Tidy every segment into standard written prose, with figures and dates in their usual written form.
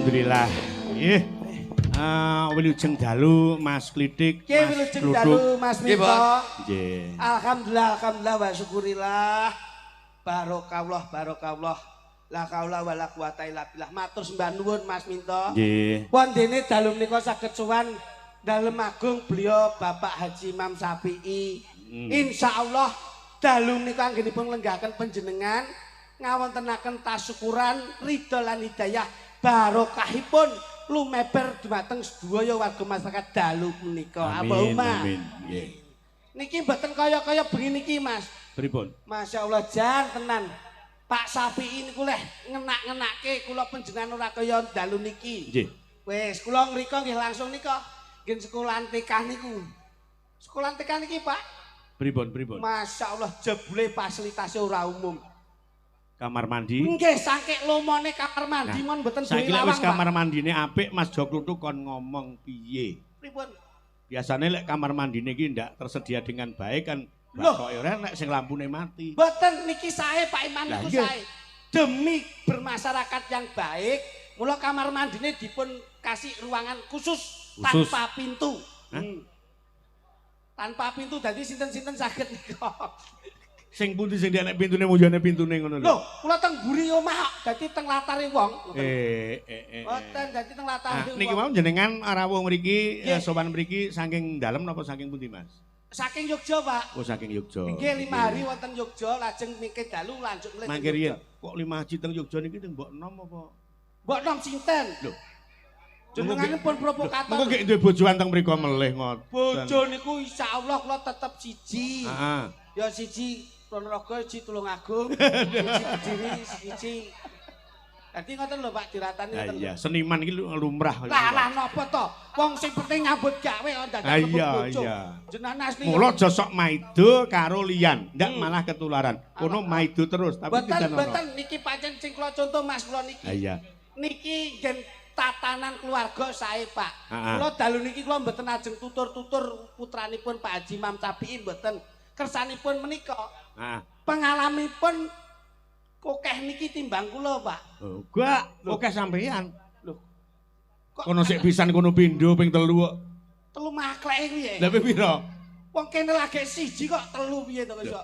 Alhamdulillah. Nggih. Wilujeng dalu Mas Klitik, Nggih, Mas wilujeng Kluthuk. dalu Mas Nggih, Minto. Bos. Nggih. Alhamdulillah, alhamdulillah wa syukurillah. Barokallah, barokallah. La haula wala quwata illa billah. Matur sembah nuwun Mas Minto. Nggih. Wondene dalu menika saged sowan dalem agung beliau Bapak Haji Imam Syafi'i. Insyaallah dalu menika anggenipun lenggahaken panjenengan ngawontenaken tasyukuran ridho lan hidayah barokahipun lumeber dumateng sedaya warga masyarakat dalu menika. Amin. Allahumma. Amin. Nggih. Niki mboten kaya-kaya bengi niki Mas. Pripun? Masya Allah jan tenan. Pak Syafi'i niku leh ngenak-ngenakke kula panjenengan ora kaya dalu niki. Nggih. Wis, kula ngriko nggih langsung nika nggih sekolahan TK niku. Sekolahan TK niki, Pak. Pripun, pripun? Masya Allah jebule fasilitasnya ora umum. Kamar mandi. Nggih, saking lomone kamar mandi Nah, mon mboten duwe Saiki lek lawang, wis Pak. kamar mandine apik, Mas Jo Kluthuk kon ngomong piye? Pripun? Biasane lek kamar mandine iki ndak tersedia dengan baik kan Loh. bakoke ora nek sing lampune mati. Mboten niki sae Pak Iman Lah, niku nggih. sae. Demi bermasyarakat yang baik, mula kamar mandine dipun kasih ruangan khusus, Khusus. tanpa pintu. Hah? Tanpa pintu dadi sinten-sinten saged nika. Sing pundi sing nek pintune mujane pintune ngono lho. Lho, kula teng mburi omah kok, dadi teng latare wong. Eh, eh, eh. Mboten dadi teng latare Nah, wong. niki mau jenengan rawuh mriki Nggih. sowan mriki saking dalem napa saking pundi Mas? Saking Yogya, Pak. Oh, saking Yogya. Nggih, 5 hari wonten Yogya, lajeng mingke dalu lanjut mulih teng Mangke riyen, Yogya. kok 5 haji teng Yogya niki teng mbok enom apa? Mbok nom sinten? Lho. Jenengane pun provokator. Mengko nggih duwe bojoan teng mriko melih ngoten. Bojo niku insyaallah kula tetep siji. Heeh. Ya siji Ponorogo, siji Tulungagung, siji Kediri, siji. Dadi ngoten lho Pak diratani Lah ngoten. iya, seniman iki lumrah. Lah lah napa to? Wong sing penting nyambut gawe kok dadak Ah, mlebu iya, bojo. iya. Jenengan asli. Mula aja sok maido karo liyan, ndak malah ketularan. Kono maido terus tapi Mboten tidak ono. mboten niki pancen sing kula contoh Mas kula niki. Ah, iya. Niki ngen tatanan keluarga sae Pak. Ah, ah. Kula dalu niki kula mboten ajeng tutur-tutur putranipun Pak Haji Imam Syafi'i mboten. Kersanipun menika Heeh. pengalamipun kokeh niki timbang kula Pak. Oh, gak, oke sampean. Lho. Kok Kono sik pisan kono pindho ping telu kok. telu makleke kuwi ya? Lah ping pira? Wong kene lagi siji kok telu piye to kok iso?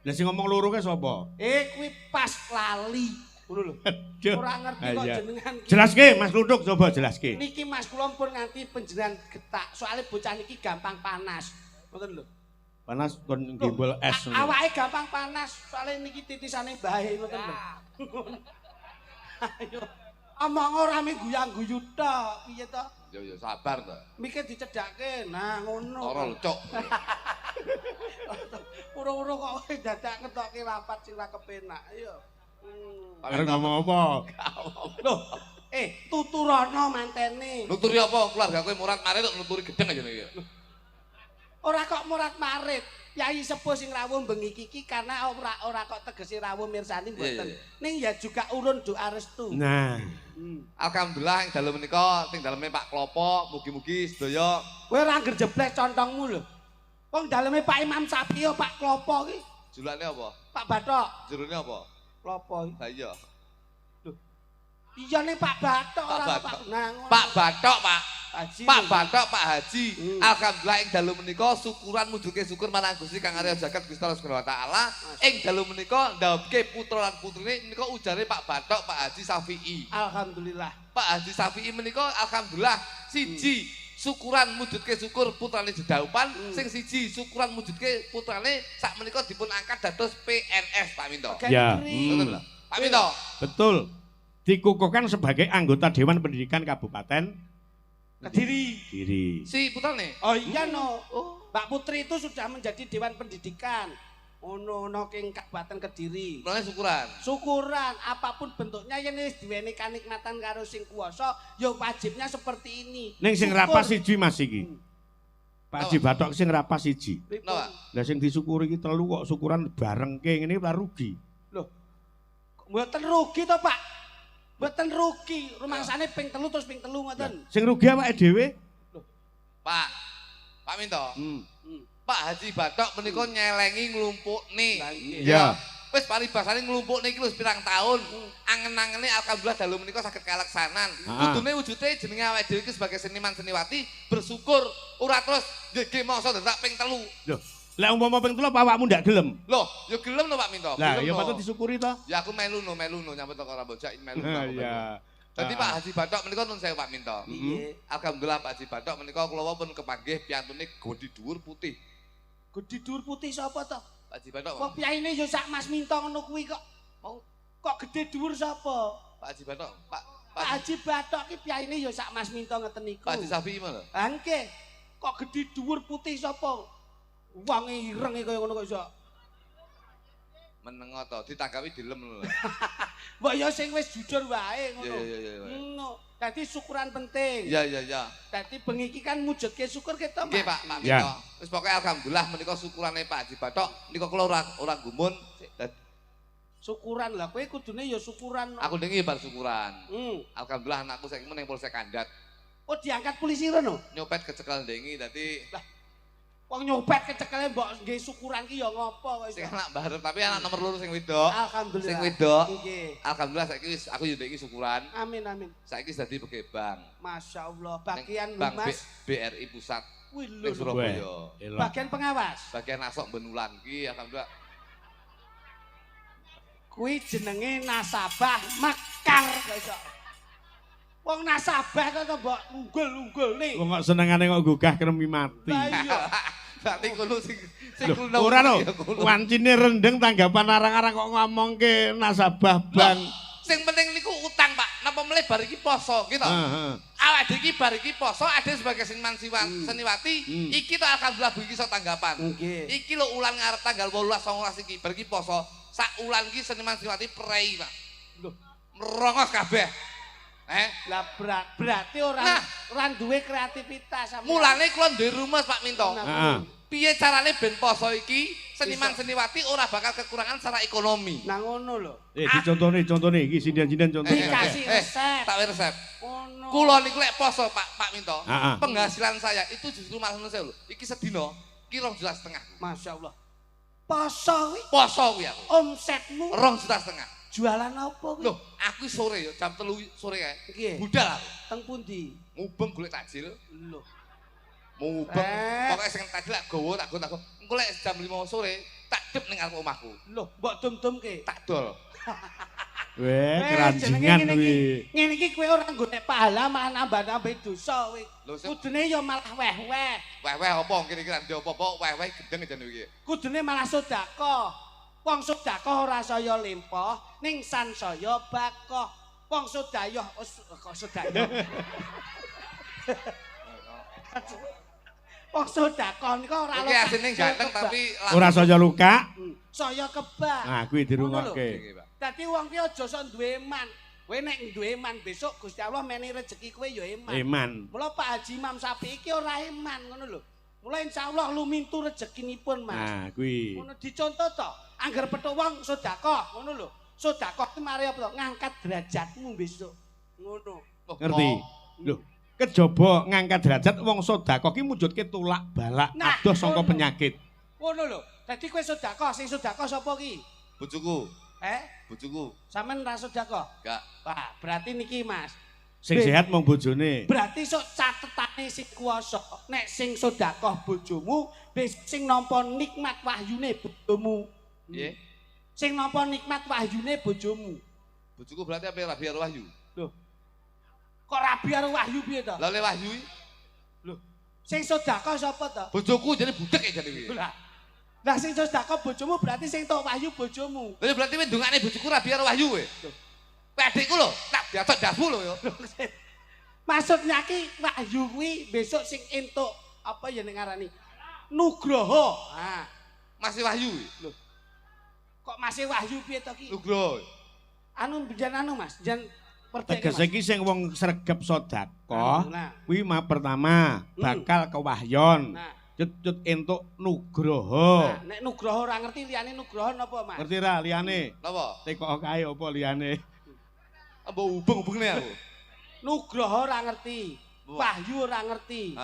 Lah sing ngomong loro ke sapa? Eh kuwi pas lali. Ngono lho. Aduh. Ora ngerti kok Ah, iya. jenengan ki. Jelaske Mas Kluthuk coba jelaske. Niki Mas kula pun nganti panjenengan getak. Soale bocah niki gampang panas. Ngoten lho. Panas kon gembol es. ngono. Awake gampang panas, soale niki titisane bae ngoten lho. Ayo. Omong ora mung guyang-guyu tok, piye to? Yo yo sabar to. Mikir dicedhake. Nah, ngono. Ora lho, cok. Uro-uro kok kowe dadak ngetokke rapat sing ra kepenak. Ayo. Arep ngomong apa? Loh, tuturana mantene. Nuturi apa keluarga kowe murat marit kok nuturi gedeng aja niki. Ora kok murat marit. Yai sepuh sing rawuh bengi iki karena ora kok tegese rawuh mirsani mboten. Iya, iya. Ning ya juga urun doa restu. Nah, Alhamdulillah ing dalem menika ting daleme Pak Klopo mugi-mugi sedaya Kowe ora nggerjeblek contongmu lho. Wong daleme Pak Imam Syafi'i Pak Klopo iki, julane apa? Pak Bathok. Jerone apa? Klopo iki. Lah iya. Iya ning Pak Bathok Pak ora Bathok. Pak. Nah, ngono. Pak Bathok, Pak. Haji. Pak Bathok, Pak Haji. Alhamdulillah ing dalu menika syukuran mujuke syukur marang Gusti Kang Arya Jagat Gusti Allah Subhanahu wa taala. Ing dalu menika ndhaupke putra lan putrine menika ujare Pak Bathok, Pak Haji Syafi'i. Alhamdulillah. Pak Haji Syafi'i menika alhamdulillah siji syukuran mujudke syukur putrane jedaupan, sing siji syukuran mujudke putrane sak menika dipun angkat dados PNS Pak Minto. Ya. Betul lho. Pak Minto. betul. Dikukuhkan sebagai anggota Dewan Pendidikan Kabupaten Kediri. Kediri. Si putrane. Oh iya no. Mbak Putri itu sudah menjadi Dewan Pendidikan. Ono ono king Kabupaten Kediri. Mulane syukuran. Syukuran apapun bentuknya yen wis diweni kanikmatan karo sing kuwasa ya wajibnya seperti ini. Ning sing Syukur. rapas siji Mas iki. Pak Haji Bathok sing rapas siji. Pripun? Napa? Lah sing disyukuri iki telu kok syukuran barengke ngene ora rugi. Loh. Mboten rugi to, Pak. Mboten rugi. Rumangsane ping telu terus ping telu ngoten. Sing rugi awake dhewe. Pak. Pak Minto. Hmm. Pak Haji Bathok menika nyelengi nglumpukne. Lah, nggih. Iya. Wis paribasane nglumpukne iki wis pirang taun. Angen-angene alhamdulillah dalu menika saged kalaksanan. Kudune wujude jenenge awake dhewe iki sebagai seniman seniwati bersyukur ora terus nggih mongso dadak ping 3. Lho, lek umpama ping 3 apa awakmu ndak gelem? Loh, ya gelem lho Pak Minto. Lah, ya patut disyukuri to. Ya aku melu no nyambut teko ora bocah melu. Iya. Dadi Pak Haji Bathok menika nun sewu Pak Minto. Nggih. Alhamdulillah Pak Haji Bathok menika kula pun kepanggih piyantune gedhi dhuwur putih. Gedhi dhuwur putih sapa to? Pak Haji Bathok. Wong piyaine ya sak Mas Minto ngono kuwi kok. Mau kok gedhe dhuwur sapa? Pak Haji Bathok. Pak Haji Bathok ki piyaine ya sak Mas Minto ngeten niku. Pak Haji Safi lho. Ha nggih. Kok gedhe dhuwur putih sapa? Wonge irenge kaya ngono kok iso. Menengo to, ditanggapi dilem lho. Mbok ya sing wis jujur wae ngono. Iya. Ngono. Dadi syukuran penting. Iya. Dadi bengi iki kan mujudke syukur kita, Mas. Nggih, Pak Minto. Wis pokoke alhamdulillah menika syukurane Pak Haji Bathok nika kula ora gumun. Syukuran lah kowe kudune ya syukuran. Aku ndengi bar syukuran. Alhamdulillah anakku saiki ning Polsek Kandat. Oh, diangkat polisi rono? Nyopet kecekel ndengi dadi lah wong nyopet kecekele mbok nggih syukuran ki ya ngopo kok iso. Sing anak barep tapi anak nomor 2 sing wedok. Alhamdulillah. Sing wedok. Nggih. Alhamdulillah saiki wis aku yo ndek iki syukuran. Amin amin. Saiki wis dadi pegawai bank. Masyaallah, bagian Bank Humas BRI Pusat. Wih lho. Surabaya. Bagian pengawas. Bagian asok benulan ki alhamdulillah. Kuwi jenenge nasabah mekar kok iso. Wong nasabah kok mbok unggul-unggulne. Wong kok senengane kok gugah kremi mati. Lah iya. Berarti kulo sing kulo ora lho. Wancine rendeng tanggapan arang-arang kok ngomongke nasabah bank. Sing penting niku utang, Pak. Napa melih bar iki poso gitu. Heeh. Awake dhewe iki bar iki poso ade sebagai seniman seniwati iki to alhamdulillah iki iso tanggapan. Iki lho ulan ngarep tanggal 18 19 iki bar iki poso. Sak ulan iki seniman seniwati prei, Pak. Lho, merongos kabeh. Lah berarti ora duwe kreativitas. Mulane kula duwe rumus Pak Minto. Piye carane ben poso iki seniman seniwati ora bakal kekurangan secara ekonomi. Nah ngono lho. Dicontone iki sinden-sinden contone. Dikasih resep. Tak resep. Ngono. Kula niku lek poso Pak Minto, penghasilan saya itu justru malah ngono lho. Iki sedina ki 2,5 juta. Masyaallah. Poso kuwi. Poso kuwi aku. Omsetmu 2,5 juta. Jualan apa kuwi? Loh, aku sore ya jam 3 sore kae. Budal aku. Teng pundi? Mubeng golek takjil. Lho. Mubeng. Pokoke sing takjil tak gawa tak gawa. Engko lek jam 5 sore tak dep ning ngarep omahku. Lho, mbok dum-dumke. Tak dol. Weh, keranjingan kuwi. Ngene iki kowe ora golek pahala malah nambah-nambah dosa kowe. Kudune ya malah weh-weh. Weh-weh apa kira-kira ndek apa-apa weh-weh gendeng jane iki. Kudune malah sedekah. Wong sedekah ora saya lempoh, ning sansaya bakoh. Wong sedayah kok sedayah. Wong sedekah nika ora lho. Iki asine ganteng tapi ora saya luka. Saya kebak. Nah, kuwi dirungokke. Dadi wong ki aja sok duwe iman. Kowe nek duwe iman besok Gusti Allah menehi rejeki kowe ya iman. Iman. Mula Pak Haji Imam Sapi iki ora iman ngono lho. Mula insyaallah lumintu rezekinipun, Mas. Nah, kuwi. Ngono dicontoh to. Angger petuk wong sedekah ngono lho. Sedekah ki mari apa to? Ngangkat derajatmu besok. Ngono. Ngerti? Lho, kejaba ngangkat derajat wong sedekah ki mujudke tulak balak adoh saka penyakit. Ngono lho. Dadi kowe sedekah, sing sedekah sapa ki? Bojoku. Bojoku. Sampeyan ra sedekah? Enggak. Wah, berarti niki, Mas. Sing sehat mung bojone. Berarti sok catetane sing kuwasa. Nek sing sedekah bojomu, sing nampa nikmat wahyune bojomu. Nggih. Sing nampa nikmat wahyune bojomu. Bojoku berarti apa rabi karo wahyu? Lho. Kok rabi karo wahyu piye to? Lah le wahyu iki. Lho. Sing sedekah sapa to? Bojoku jane budek ya jane iki. Lah. Lah sing sedekah bojomu berarti sing tok wahyu bojomu. Lah berarti kowe ndongakne bojoku rabi karo wahyu kowe. Lho. Kowe adikku lho, tak diacok ndasmu lho ya. Maksudnya ki wahyu kuwi besok sing entuk apa ya nek ngarani? Nugroho. Ha. Masih wahyu. Lho. Kok masih wahyu piye to ki? Nugroho. Anu jan anu Mas, jan tegese iki sing wong sregep sedekah kuwi mah pertama bakal kewahyon. Cut-cut entuk nugroho. Nah, nek nugroho ora ngerti liyane nugroho napa Mas? Ngerti ra liyane? Napa? Tekok kae apa liyane? Mbok hubung-hubungne aku. Nugroho ora ngerti, wahyu ora ngerti.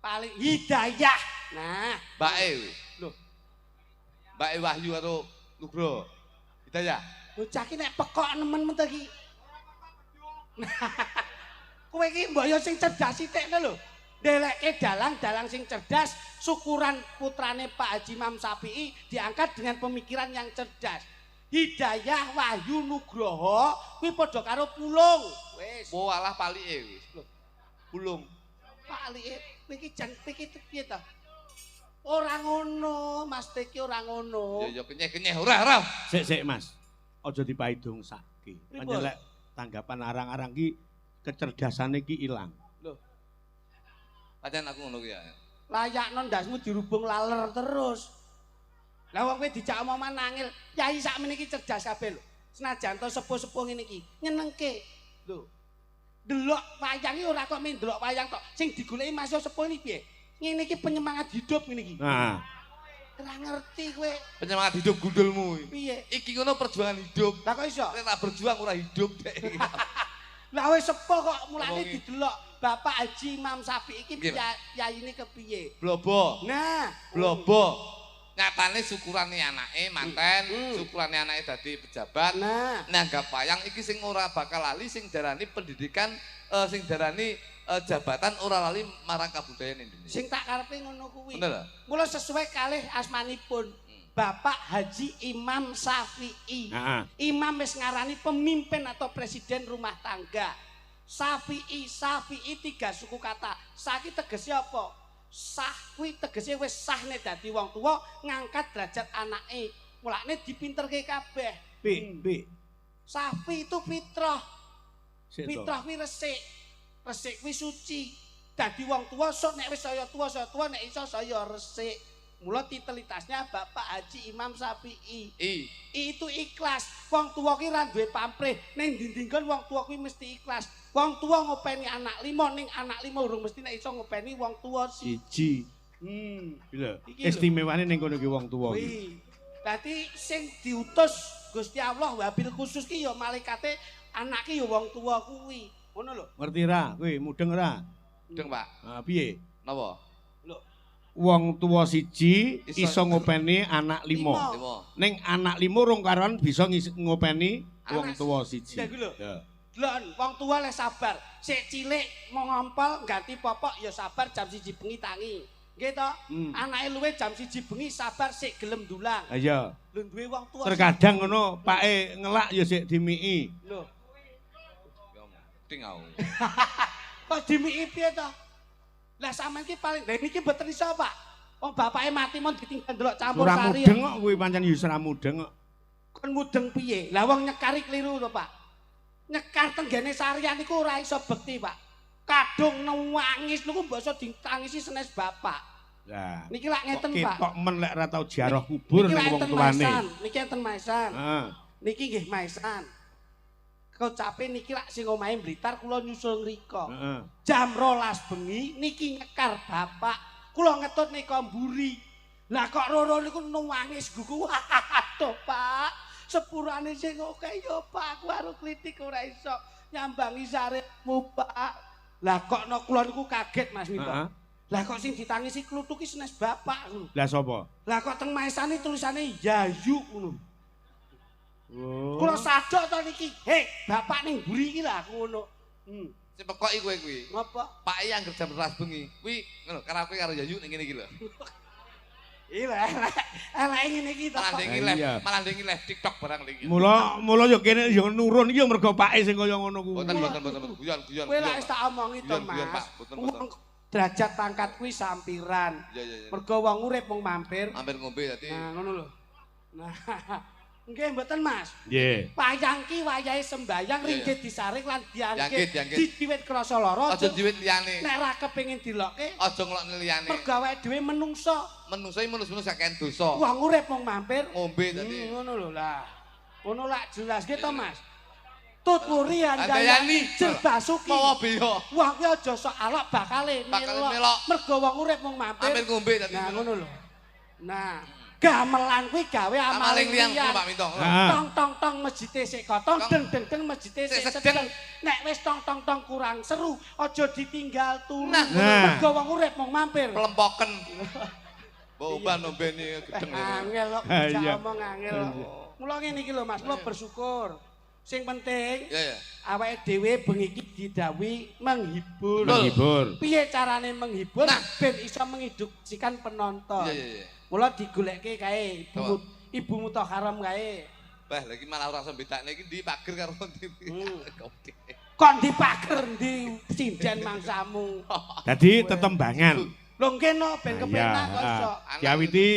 Paling hidayah. Nah, mbake kuwi. Lho. Mbake wahyu karo nugroho. Hidayah. Bocah ki nek pekok nemen men iki. Kowe iki mbok yo sing cerdas sithik lho. Ndelekke dalang-dalang sing cerdas, syukuran putrane Pak Haji Imam Syafi'i diangkat dengan pemikiran yang cerdas. Hidayah Wahyu Nugroho kuwi padha karo pulung. Wis. Oh alah palike wis. Lho, pulung. Palike kowe iki jan iki piye to? Ora ngono, Mas Teki ora ngono. Ya ya kenyeh-kenyeh ora ora. Sik sik Mas. Aja dipaidung saki. Pancen lek tanggapan arang-arang ki kecerdasane ki ilang. Lho. Pancen aku ngono ki ya. Layakno ndasmu dirubung laler terus. Lah wong kowe dijak omongan angel, yai sakmene iki cerdas kabeh lho. Senajan to sepuh-sepuh ngene iki, nyenengke. Lho. Delok wayang iki ora kok men delok wayang tok. Sing digoleki Mas yo sepuh iki piye? Ngene iki penyemangat hidup ngene iki. Nah. Ora ngerti kowe. Penyemangat hidup gundulmu. Piye? Iki ngono perjuangan hidup. Lah kok iso? Nek tak berjuang ora hidup dek. Lah wis sepuh kok mulane didelok Bapak Haji Imam Syafi'i iki yayine kepiye? Blobo. Nah, blobo. Nyatane syukurane anake manten, syukurane anake dadi pejabat. Nah, nanggap wayang iki sing ora bakal lali sing darani pendidikan, sing darani jabatan ora lali marang kabudayan Indonesia. Sing tak karepe ngono kuwi. Bener. Mula sesuai kalih asmanipun Bapak Haji Imam Syafi'i. Imam wis ngarani pemimpin atau presiden rumah tangga. Syafi'i, Syafi'i tiga suku kata. Saki tegese apa? Sah kuwi tegese wis sah nek dadi wong tuwa ngangkat derajat anake. Mulane dipinterke kabeh. Pi. Safi itu fitrah. Fitrah kuwi resik. Resik kuwi suci. Dadi wong tuwa sok nek wis saya tuwa nek iso saya resik. Mula titelitasnya Bapak Haji Imam Syafi'i. I itu ikhlas. Wong tuwa ki ra duwe pamrih. Ning ndi-ndi wong tuwa kuwi mesti ikhlas. Wong tuwa ngopeni anak lima, ning anak lima urung mesti nek iso ngopeni wong tuwa siji. Lho, istimewane ning kono ki wong tuwa ki. Dadi sing diutus Gusti Allah wabil khusus ki ya malaikate anak ki ya wong tuwa kuwi. Ngono lho. Ngerti ra kowe mudeng ra? Mudeng, Pak. Ha piye? Napa? Wong tuwa siji iso ngopeni anak lima. Ning anak lima rong karuan bisa ngopeni wong tuwa siji. Ya. Delok wong tuwa lek sabar, sik cilik mau ngompol ganti popok ya sabar jam 1 bengi tangi. Nggih to? Anake luwe jam 1 bengi sabar sik gelem ndulang. Ha iya. Lho duwe wong tuwa. Terkadang ngono pake ngelak ya sik dimiki. Lho. Ting aku. Kok dimiki piye to? Lah sampean ki paling lha niki mboten iso, Pak. Wong bapake mati mon ditinggal ndelok campur sari. Ora mudeng kok kuwi pancen ya ora mudeng kok. Kon mudeng piye? Lah wong nyekari kliru to, Pak. Nyekar tenggene sarian niku ora iso bekti, Pak. Kadung nangis niku mbok iso ditangisi senes bapak. Lah niki lak ngeten, Pak. Ketok men lek ora tau ziarah kubur ning wong tuane. Niki enten maesan. Heeh. Niki nggih maesan. Kocape niki lak sing omahe Blitar kula nyusul ngriko. Jam 12 bengi niki nyekar bapak. Kula ngetut nika mburi. Lah kok roro niku nangis gugu. Aduh, Pak. Sepurane sing akeh ya, Pak. Aku karo klitik ora iso nyambangi saremu, Pak. Lah kok no kula niku kaget, Mas Minto. Lah kok sing ditangisi kluthuk ki senes bapak ngono. Lah sapa? Lah kok teng maesane tulisane Yayu ngono. Kula sadok to niki. Hei, bapak ning mburi iki lah aku ngono. Sing pekoki kowe kuwi. Ngopo? Pake anggere jam 12 bengi. Kuwi ngono karo kowe karo Yayu ning ngene iki lho. Iya, eleke ngene iki to. Malah ndingi live TikTok barang iki. Mula yo kene yo nurun iki yo mergo pake sing kaya ngono kuwi. Mboten mboten guyon guyon. Kowe lak wis tak omongi to, Mas. Wong derajat pangkat kuwi sampiran. Mergo wong urip mung mampir. Mampir ngombe dadi. Nah, ngono lho. Nah. Nggih mboten Mas. Nggih. Wayang ki wayahe sembayang ringgit disaring lan diangkit. Diwiwit krasa lara. Aja diwit liyane. Nek ra kepengin dilokke, aja ngelokne liyane. Mergo awake dhewe menungso. Menungso iki menungso saken dosa. Wong urip mung mampir ngombe dadi. Ngono lho lah. Ngono lak jelas nggih to Mas. Tuturi andayani jerbasuki. Mawa beya. Wong kuwi aja sok alok bakale melok. Mergo wong urip mung mampir. Mampir ngombe dadi. Nah ngono lho. Nah. Gamelan kuwi gawe amaling liyan. Tong tong tong masjide sik kotong, deng deng deng masjide sik sedeng. Nek wis tong tong tong kurang seru, aja ditinggal turu. Mergo wong urip mung mampir. Plempoken. Mbok oban ombene gedeng. Angel kok bisa omong angel kok. Mula ngene iki lho Mas, mula bersyukur. Sing penting Iya, iya. awake dhewe bengi iki didhawuhi menghibur. Menghibur. Piye carane menghibur Nah. ben iso mengedukasikan penonton. Iya, iya, iya. Mula digolekke kae ibu ibu Mutahharam kae. Bah, lagi malah ora iso bedakne iki ndi pager karo ndi. Kok ndi pager ndi sinden mangsamu. Dadi tetembangan. Lho nggih no ben kepenak kok iso. Diawiti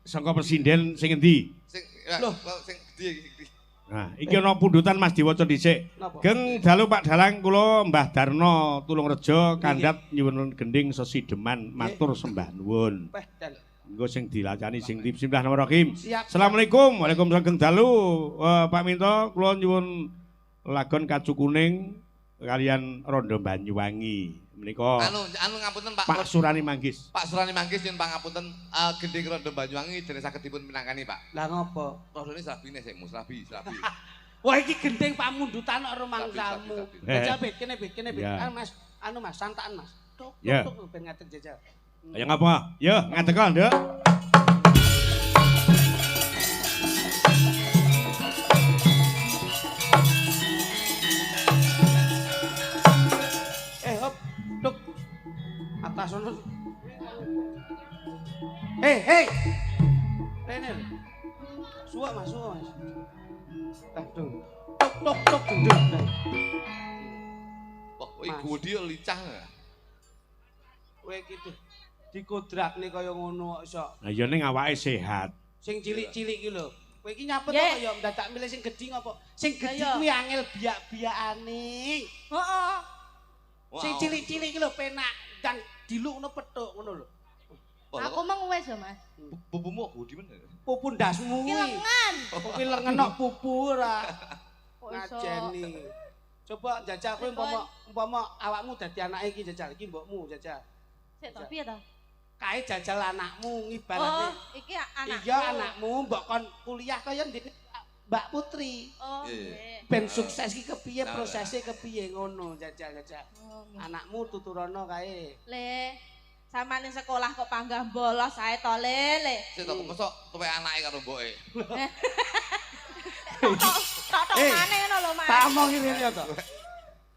saka presiden sing endi? Sing Loh. sing gedhe iki. gedhe. Nah, iki ana pundutan Mas diwaca dhisik. Napa? Geng dalu Pak Dalang kula Mbah Darno Tulungrejo kandhap nyuwun gending sesideman matur sembah nuwun. Peh dan Engko sing dilacani sing di Bismillahirrahmanirrahim. Siap. Assalamualaikum. Waalaikumsalam geng dalu. Pak Minto kula nyuwun lagon Kacu Kuning kalian Rondo Banyuwangi. Menika Anu anu ngapunten Pak. Pak Surani Manggis. Pak Surani Manggis nyuwun pangapunten gending Rondo Banyuwangi dene saged dipun minangkani Pak. Lah ngopo? Rondone srabine sik, mu srabi, srabi. Wah iki gending pamundutan kok rumangsamu. Sabi, sabi, sabi. Jajal bet kene bet kene bet. Ya. Anu Mas, anu Mas santakan Mas. Tuk Ya. tuk tuk ben ngadeg jajal. Ayo ngapa? Yo ngadeg kok, Nduk. Eh hop tuk. Atas ono. Hei hei. Rene. lho. Suwak Mas, suwak Mas. Tah dung. Tuk tuk tuk dung. dung. Wah, iki gede lincah. Kowe iki tuh dikodrakne kaya ngono kok iso. Lah ya ning awake sehat. Sing cilik-cilik iki lho. Kowe iki nyapet Ye. apa ya ndadak milih sing gedhi ngopo? Sing gedhi Lah, iya. kuwi angel biak-biakane. Heeh. Sing cilik-cilik iki lho penak ndang dilukno pethuk ngono lho. Aku meng wis lho, Mas. Pupumu gede men. Pupu ndasmu Ki kuwi. lengan. Kuwi lengen kok pupu ora Kok iso. ngajeni. Coba jajal kowe umpama umpama awakmu dadi anake iki jajal iki mbokmu jajal. Sik to piye to? Kae jajal anakmu ngibarate. Oh, iki anakku. Iya anakmu mbok kon kuliah kaya ndene Mbak Putri. Oh, Iya, iya. nggih. Ben sukses iki kepiye Nah, prosesnya kepiye ngono jajal-jajal. Oh, nggih. Anakmu tuturono kae. Le, samane sekolah kok panggah bolos ae to, Le, Le. Sik to mosok tuwek anake karo mboke. Tok tok Eh, mane ngono lho, Mas. Tak omong ngene to.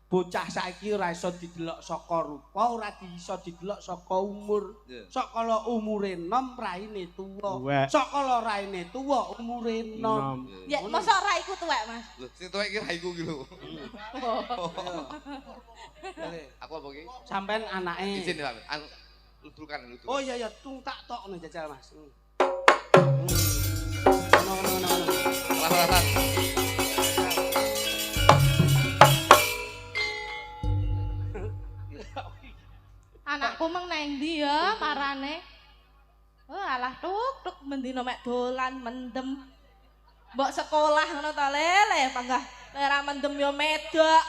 Bocah saiki ora iso didelok saka rupa, ora iso didelok saka umur. Iya. Sok kala umure enom raine tuwa. Tuwek. Sok kala raine tuwa umure enom. Nom. Ya, mosok ra iku tuwek, Mas. Lho, sing tuwek iki raiku iki lho. Lho, Aku apa iki? Sampean anake. Izin ya, Pak. Anu ludrukan ludrukan. Oh iya iya, tung tak tokno jajal Mas. Ngono ngono ngono. ngono. Rasan-rasan. Anakku meng nang ndi ya marane? Oh, alah tuk tuk mendino mek dolan mendem. Mbok sekolah ngono to, Le, Le, panggah lek ra mendem yo medok.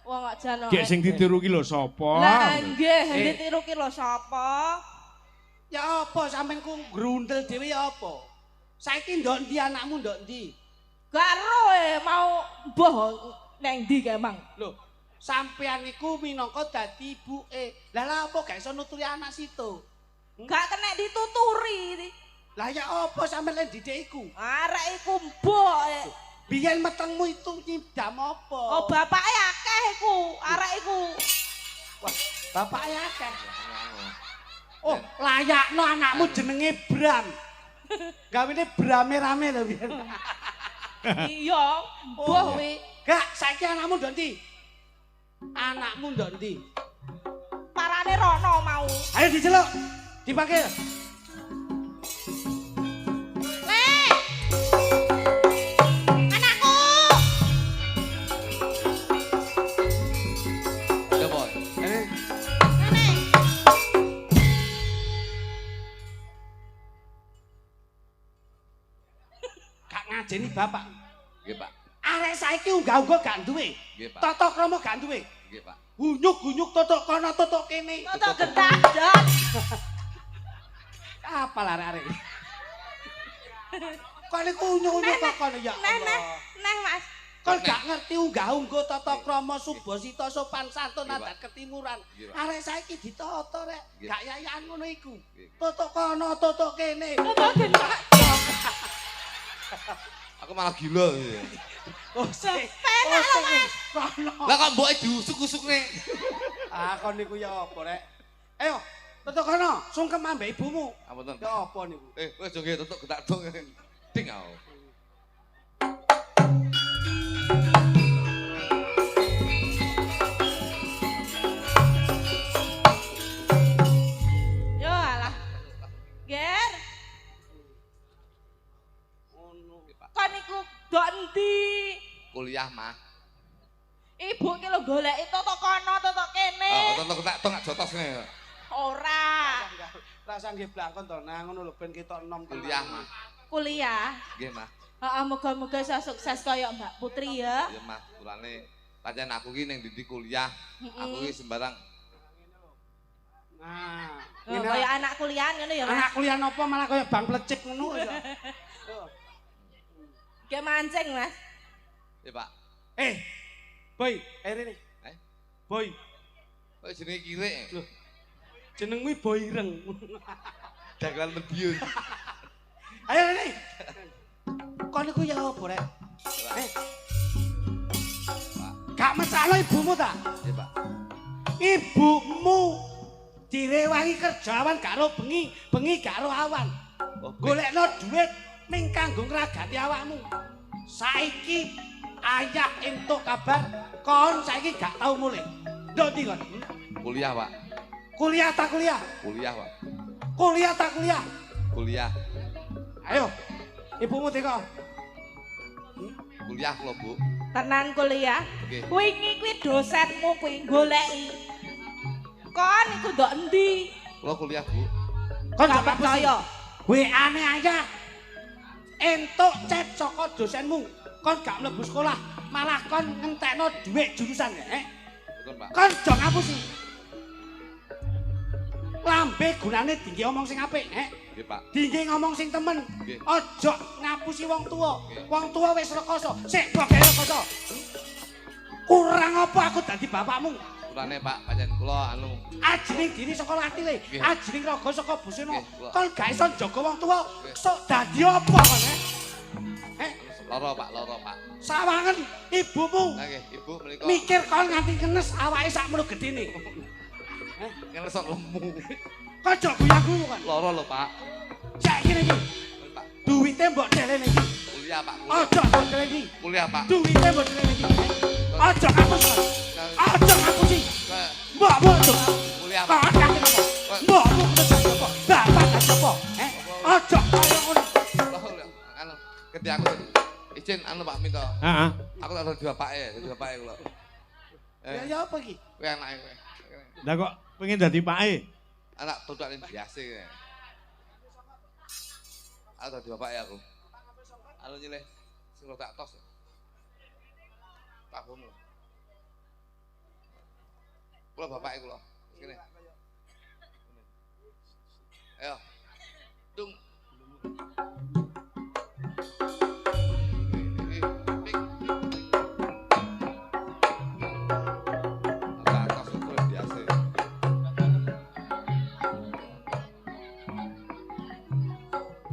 Wong kok jan Gek sing ditiru ki lho sapa? Lah nggih, Eh. ditiru ki lho sapa? Ya apa sampean ku grundel dhewe ya apa? Saiki ndok ndi anakmu ndok ndi? Gak ero e mau mbuh nang ndi kae mang. Lho, sampean iku minangka dadi ibuke. Lah lah apa gak iso nuturi anak situ? Gak kena dituturi. Lah ya apa sampean lek didik iku? Arek iku mbok e. Biyen metengmu itu nyidam apa? Oh bapake akeh iku, arek iku. Wah, bapake akeh. Oh, layakno anakmu jenenge Bram. Gawene Brame rame lho biyen. Iya, mbuh kuwi. Gak, saiki anakmu ndok ndi? Anakmu ndok ndi? Parane rono mau. Ayo diceluk. Dipanggil. Le. Anakku. Coba. Eh, Nene. Gak ngajeni bapak. Nggih, Pak. Arek saiki unggah-ungguh gak duwe. Nggih, Pak. Tata krama gak duwe. Nggih, Pak. Gunyuk-gunyuk totok kono totok kene. Totok gentak, Jon. Apa lah arek-arek? Kok niku unyuk-unyuk kok kono ya Neh, neh, Allah. neh, Mas. Kon gak ngerti unggah-ungguh tata krama subasita sopan santun Nggih, Pak. adat ketimuran. Nggih, Pak. Arek saiki ditata rek, Nggih. gak yayan ngono iku. Nggih. Totok kono, totok kene. Totok gentak. Aku malah gila. Oh, sik. Penak lho, Mas. Lah kok mboke diusuk-usukne. Ah, kon niku ya apa rek? Ayo, tutuk kono, sungkem ambek ibumu. Ampun. Ya apa niku? Wis joge tutuk getak dong. Ding aku. Yo alah. Ger. Ngono. Kon niku dok endi? Kuliah, Mah. Ibu ki lho goleki totok kono, totok kene. Oh, totok getak dong jotos ngene. Ora. Rasa nggih blangkon to nang ngono lho ben ketok enom tenan. Kuliah, Mah. Kuliah. Nggih, Mah. Heeh, moga-moga iso sukses kaya Mbak Putri ya. Iya, Mah. Kulane pancen aku ki ning ndi kuliah, aku ki sembarang. Nah, Oh, kaya anak kuliahan ngono ya, Mas. anak kuliah nopo malah kaya bang plecik ngono ya. Kayak mancing, Mas. Ya, Pak. Boy, rene. Eh? Boy, Kok jenenge kirik? Loh. Jenengmu Boy Ireng. Dagelan Madiun. Ayo rene. Kon niku ya apa rek? Eh. Pak. Gak mesakno ibumu ta? Ya, Pak. Ibumu direwangi kerja awan gak ro bengi, bengi gak ro awan. Oh, Golekno duit ning kanggo ngragati awakmu. Saiki ayah entuk kabar kon saiki gak tau mulih. Ndok ndi kon? Kuliah, Pak. Kuliah ta kuliah? Kuliah, Pak. Kuliah ta kuliah? Kuliah. Ayo. Ibumu teko. Kuliah kula, Bu. Tenan kuliah. Nggih. Wingi kuwi dosenmu kuwi goleki. Kon iku ndok endi? Kula kuliah, Bu. Kon Gak gak percaya. WA-ne ayah. Entuk chat saka dosenmu. Kon gak mlebu sekolah, malah kon ngentekno dhuwit jurusan, eh? Betul, Pak. Kon aja ngapusi. Lambe gunane dingge omong sing apik, eh? Nggih, Pak. Dingge ngomong sing temen. Nggih. Aja ngapusi wong tuwa. Nggih. Wong tuwa wis rekoso, sik boke rekoso. Kurang apa aku dadi bapakmu? Kulane, Pak, pancen kula anu Ajining diri saka latile, Nggih. ajining raga saka busana. Nggih, kula. Kon gak iso njaga wong tuwa, Nggih. sok dadi apa kon, eh? Eh, lara, Pak, lara, Pak. sawangen ibumu Lah nggih, Ibu menika mikir kon nganti kenes awake sakmono gedene. ngenes kok lemu. Kok aja guya-guyu kon. Lara lho, Pak. Saiki iki Pak, duwite mbok delene iki. kuliah, Pak. Kuliah. Aja mbok delene iki. Kuliah, Pak. Duwite mbok delene iki. Aja ngapus. kon. Aja ngapusi. Mbokmu aja. Kuliah, Pak. Kon kate apa? Mbokmu kudu dadi apa? Bapak dadi apa? Eh, aja kaya ngono. Anu, gede aku izin anu Pak minta. Heeh. Aku tak dadi bapake, dadi bapake kula. Ya Eh, ya apa iki? kowe anake kowe. Lah kok pengen dadi pake? Anak tutukane biasa kowe. Aku dadi bapake aku. Anu nyileh sing rada tos. Tabungmu. Kula bapake kula. Kene. Ayo. Dung. Pik. Rada tos itu biasa.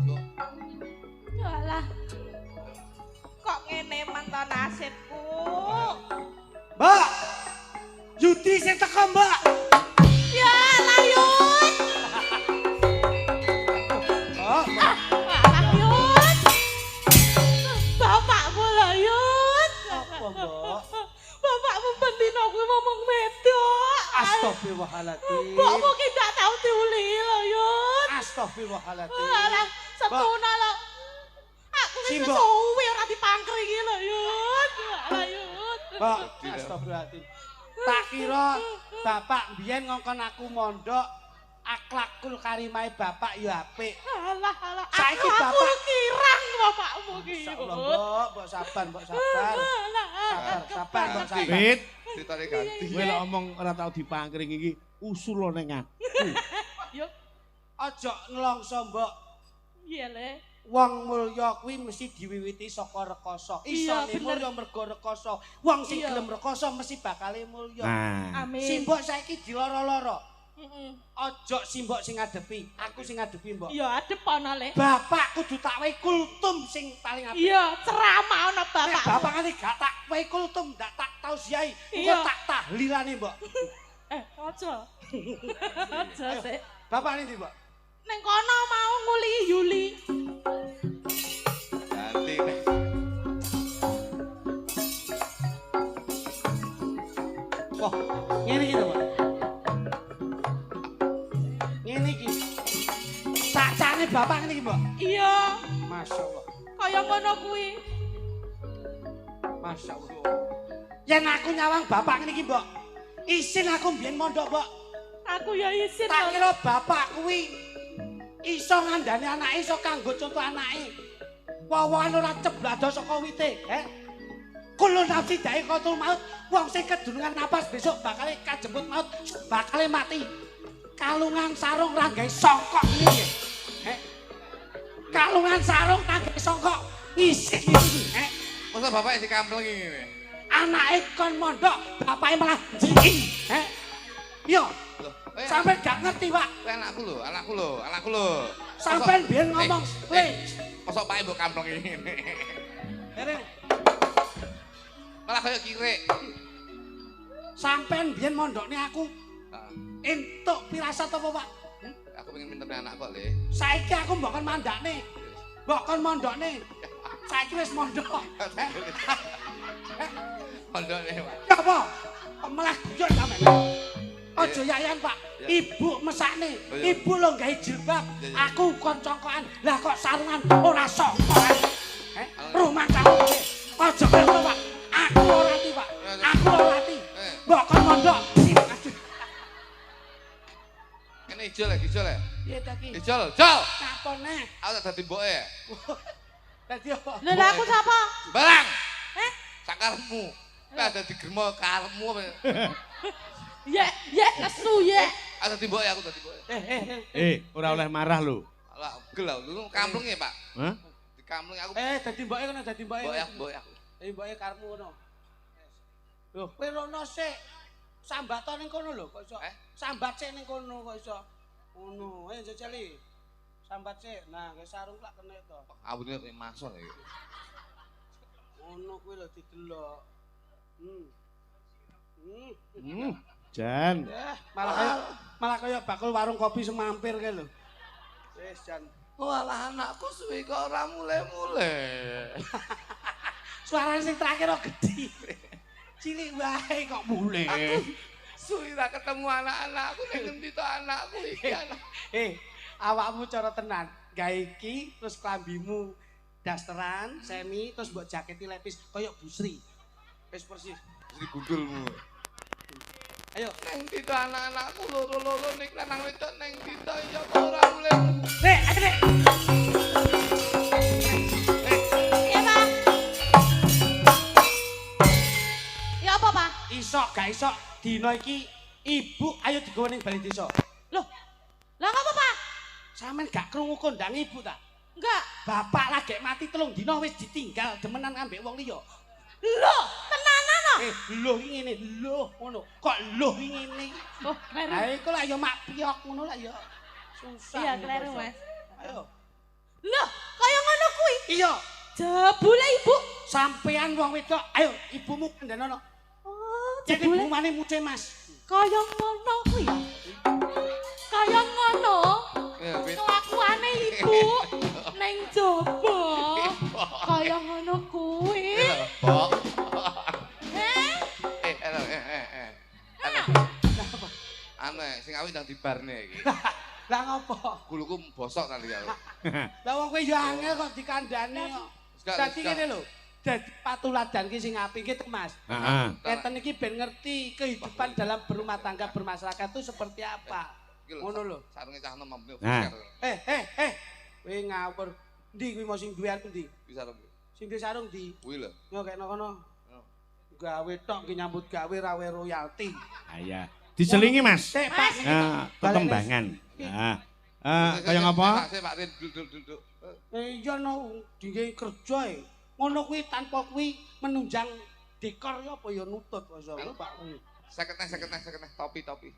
Yo. Yo alah. Kok ngene man to nasibku? Mbak. Yudi sing teko, Mbak. Ya alah Yud. Oh, Alah Yud. Bapakmu lho Yud. apa, Mbak? Bapakmu bendino kuwi ngomong wedok. Astagfirullahaladzim. Mbokmu ki ndak tau diuli lho Yud. Astagfirullahaladzim. Alah, setuna lho. Aku wis Simbok. suwe ora dipangker iki lho Yud. Alah Yud. Mbak, astagfirullahaladzim. Tak kira bapak mbiyen ngongkon aku mondok akhlakul karimahe bapak ya apik. Alah alah. Saiki Aku bapak- kirang bapakmu ki. Insyaallah, Yud. Mbok, mbok sabar, mbok sabar. Alah, Sabar, sabar, mbok sabar. Wit, Ceritane ganti. kowe lek omong ora tau dipangkring iki usul ning aku. Yo, Aja nelongso, Mbok. iya le. Wong mulya kuwi mesti diwiwiti saka rekoso. Iya, Isone bener. mulya mergo rekoso. Wong sing Iya. gelem rekoso mesti bakale mulya. Nah, Amin. Simbok saiki diloro-loro. Heeh. Ojo si mbok sing ngadepi, aku sing ngadepi mbok. Iya, adep ana le. Bapak kudu tak wehi kultum sing paling apik. Iya, ceramah ana Nek bapak. bapak ngene gak tak wehi kultum, ndak tak tausiahi, engko Iya. tak tahlilane mbok. Aja. Aja sik. Bapak ini mbok. Ning kono mau nguli Yuli. Ganti nek. Wah, ngene iki to, Pak. Ngene iki. Cacane bapak ngene iki, Mbok. Iya, Masya Allah. kaya ngono kuwi. Masya Allah. Yen aku nyawang bapak ngene iki, Mbok. Isin aku mbiyen mondok, Mbok. Aku ya isin. Tak kira bapak kuwi iso ngandani anake, iso kanggo contoh anake. Wowoan ora ceblado saka wite, he? Kulo nafsi da'iqatul maut, wong sing kedunungan napas besok bakale kajemput maut, bakale mati. Kalungan sarung ra gawe songkok ngene iki. He? Kalungan sarung ra gawe songkok ngisih iki, he? Masa bapak isi kampleng ngene? Anake kon mondok, bapake malah njiki, he? Yo, Loh, sampean gak ngerti, Pak. kowe anakku lho, anakku lho, anakku lho. Sampean biyen ngomong, "Le, Mosok pake mbok kampleng ngene. rene, Malah kaya kirik. sampean biyen mondokne aku Heeh. entuk pirasat apa, Pak? Aku pengen minterne anak kok, Le. Saiki aku mbok kon mandakne. Mbok kon mondokne. Saiki wis mondok. Mondokne, Pak. Ya apa? Kok malah guyon sampean. Aja yayan, Pak. Ibu mesakne. Ibu lho gawe jilbab. Aku kon congkokan. Lah kok sarungan ora songkokan. Heh, rumah kamu piye? Aja kaya ngono, Pak. Aku ora ati, Pak. Aku ora ati. Mbok kon mondok. Aduh. Kene ijol lagi, ijol ya. Piye ta ki? Ijol, jol. Napa neh? Aku tak dadi mboke. Dadi apa? Lha lah aku sapa? Barang. Eh? Sakarepmu. Kowe ada di germo karepmu apa? Ye, ye, nesu ye. Aku dadi mboke, aku dadi mboke. Ora oleh marah lho. Alah, gel aku. Lu kamplenge, Pak. Hah? Dikampleng aku. Dadi mboke kono, dadi mboke. Mboke aku, mboke aku. Dadi mboke karepmu kono. Lho, kowe rono sik. Sambato ning kono lho, kok iso. Sambat sik ning kono kok iso. Ngono, ayo jajali. Sambat sik. Nah, gawe sarung lak kena to. Awune kaya masol iki. Ngono kuwi lho didelok. Jan. Malah kaya bakul warung kopi sing mampir kae lho. Wis jan. Walah anakku suwi kok ora mule-mule. Suarane sing terakhir kok gedhi. Cilik wae kok mule. Aku suwi ra ketemu anak-anakku ning ngendi to anakku iki anak. Awakmu cara tenan. Gawe iki terus klambimu dasteran, semi terus mbok jaketi lepis kaya Busri. Wis persis. Busri gundulmu. Ayo, neng ndi to anak-anakku loro-loro ning lanang wedok neng ndi to ya kok ora mule. Nek, ayo nek. Iya, Pak. Ya apa, Pak? Isok gak isok dina iki ibu ayo digawa ning balai desa. Loh. Lah ngapa, Pak? Sampeyan gak krungu kondang ibu ta? Enggak. Bapak lagi mati 3 dina wis ditinggal demenan ambek wong liya. Loh, tenanan no? Lho iki ngene, lho ngono. Kok lho iki ngene? Oh, kleru. Ha iku lak ya mak piyok ngono lak ya. Susah. Iya, kleru, Mas. Ayo. Loh, kaya ngono kuwi. Iya. Jebule ibu. Sampean wong wedok, ayo ibumu kandhanono. Oh, Jadi jebule bumane muce, Mas. kaya ngono kuwi ya. Kaya ngono. Ya, Wit. Kelakuane ibu ning jaba. Kaya ngono kuwi. Mbok. Heh? Anu sing awit ndang dibarne iki. Lah ngopo? Guluku bosok nanti aku. Lah wong kowe ya angel kok dikandhane kok. Dadi ngene lho. Dadi patuladan ki sing apik ki Mas. Heeh. Ngeten iki ben ngerti kehidupan dalam berumah tangga bermasyarakat itu seperti apa. Ngono lho. Sarunge cah nom ambune. Kowe ngawur. Ndi kuwi mau sing duwe aku ndi? Kuwi sarung. Sing duwe sarung ndi? Kuwi lho. Yo kekno kono. Gawe tok ki nyambut gawe rawe royalti. Ha iya. Diselingi, Mas. Sik, Pak. Tetembangan. Nah. Kaya ngapa? Sik, Pak Rin, duduk. Iya no, dingge kerja e. Ngono kuwi tanpa kuwi menunjang dekor ya apa ya nutut kok iso, Pak. 50 topi.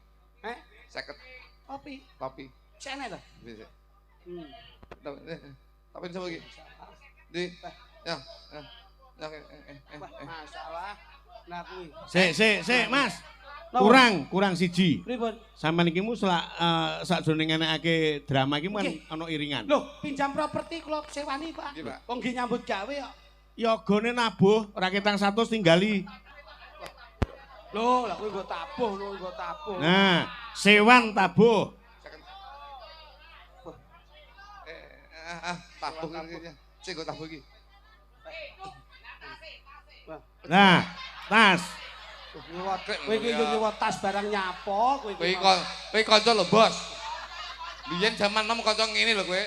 Eh? 50. Topi. Topi. Sene to? Bisa. Tapi sapa iki? Ndi? Ya. Ya. Masalah. Nah kuwi. Sik, Mas. Kurang siji. Pripun? Sampeyan iki mu selak sakjroning ngenekake drama iki kan ana iringan. Loh, pinjam properti kula sewani, Pak. Wong nggih nyambut gawe kok. Yogone nabuh ora ketang 100 tinggali. Loh, lah kuwi nggo tabuh, lho nggo tabuh. Nah, sewan tabuh. Tabuh iki. Sing nggo tabuh iki. Nah, tas. Kowe iki yo nyewa tas barang nyapo kowe iki. Kowe kanca lho, Bos. Biyen jaman nom kanca ngene lho kowe.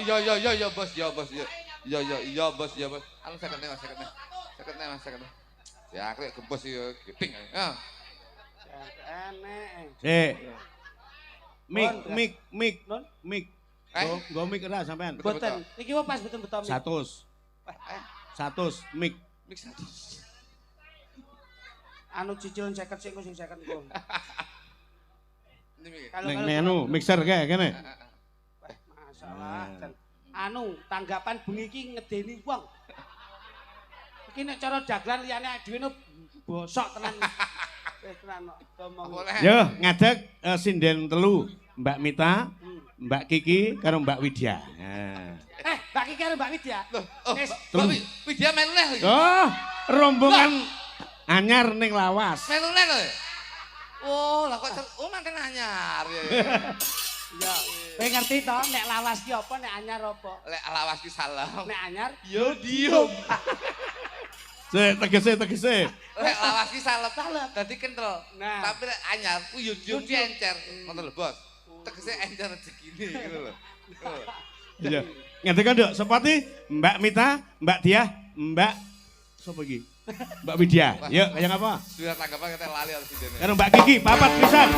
Iya Bos, iya Bos, iya. Iya Bos, iya Bos. Anu 50 Mas, 50. 50 Mas, 50. Ya aku gembos yo geping. Heeh. Enek. Sik. Mik mik. Nggo mik ora sampean? Mboten. Iki wae pas mboten beto mik. 100. 100 mik. Mik 100. Anu cicilan 50 sik engko sing 50 engko. Ning anu mixer kae kene. Wah, masalah. Anu tanggapan bengi iki ngedeni wong. Iki nek cara dagelan liyane dhewe no bosok tenan. Wis tenan kok ngomong. Yo ngadeg sinden telu, Mbak Mita, Mbak Kiki karo Mbak Widya. Mbak Kiki karo Mbak Widya. Loh, Mbak Widya melu neh iki. Oh, rombongan anyar ning lawas. Melu neh lho. Oh, lah kok oh manten anyar ya. Iya. Kowe ngerti to nek lawas ki apa nek anyar apa? Lek lawas ki salam. Nek anyar yo diem. Sik tegese. Lek lawas ki salep, dadi kental. Nah. Tapi lek anyar ku yo diem ki encer. Ngoten lho, Bos. Tegese encer rezekine gitu lho. Iya. Ngerti kan, Dok? Sepati Mbak Mita, Mbak Diah, Mbak sapa iki? Mbak Widya. Yuk, kayak apa? Sudah tanggapan kita lali harus sidene. Karo Mbak Kiki, papat pisan.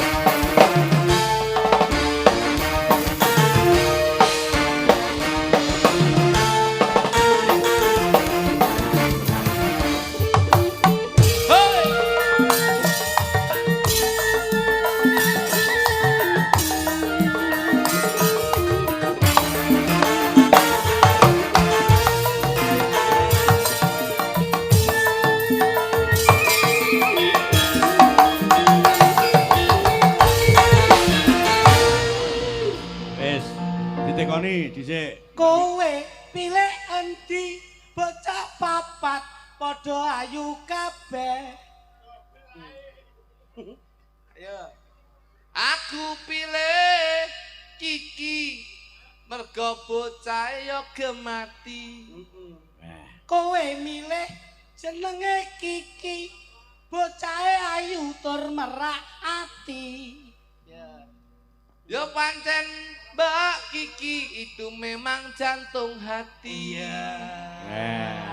Ditekoni dhisik. Kowe pilih endi bocah papat padha ayu kabeh. Ayo. Aku pilih Kiki mergo bocah yo gemati. Kowe milih jenenge Kiki bocahe ayu tur merak ati. Ya. Yo pancen Mbak Kiki itu memang jantung hati. Iya.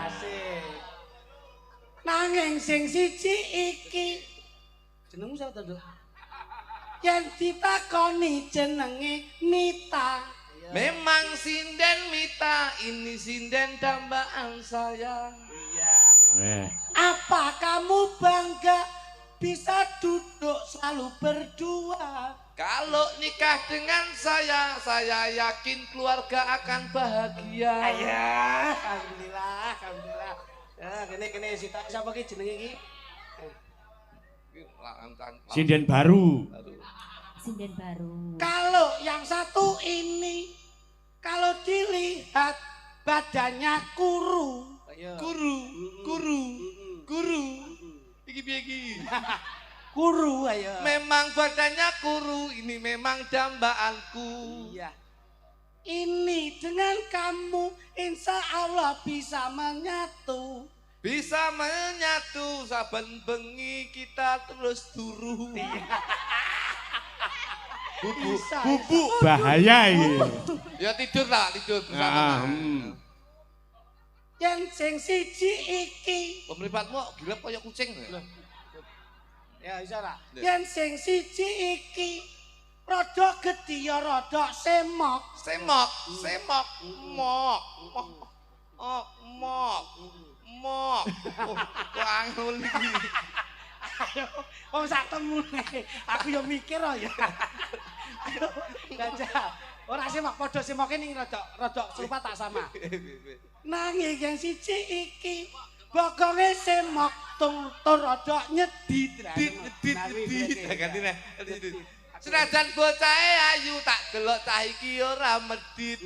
Asik. Nanging sing siji iki jenengmu sapa to, Nduk? Yen ditakoni jenenge Mita. Memang sinden Mita, ini sinden dambaan saya. Iya. Apa kamu bangga bisa duduk selalu berdua? Kalau nikah dengan saya yakin keluarga akan bahagia. Ayah, alhamdulillah, alhamdulillah. Ya, kene sita sapa ki jenenge iki? Sinden baru. Sinden baru. Kalau yang satu ini, kalau dilihat badannya kuru. Kuru, kuru, kuru. Iki piye iki? Kuru ayo. Memang badannya kuru, ini memang dambaanku. Iya. Ini dengan kamu insya Allah bisa menyatu. Bisa menyatu, saben bengi kita terus turu. Bubu, bubu. Bahaya ini. Ya tidur lah, tidur bersama. Yang sing siji iki. Pemripatmu gila koyo kucing. Ya bisa ra. Yen sing siji iki rada gedhi ya rada semok. Semok, semok, mok. Oh, mok. Mok. Oh, kok angel iki. Ayo, wong sak temune. Aku yo mikir ya. Ayo, jajal. Ora semok padha semoke ning rada serupa tak sama. Nanging yang siji iki bokonge semok tung tur rada nyedit. Nyedit nyedit ganti neh. Senajan bocahe ayu tak delok cah iki ora medhit.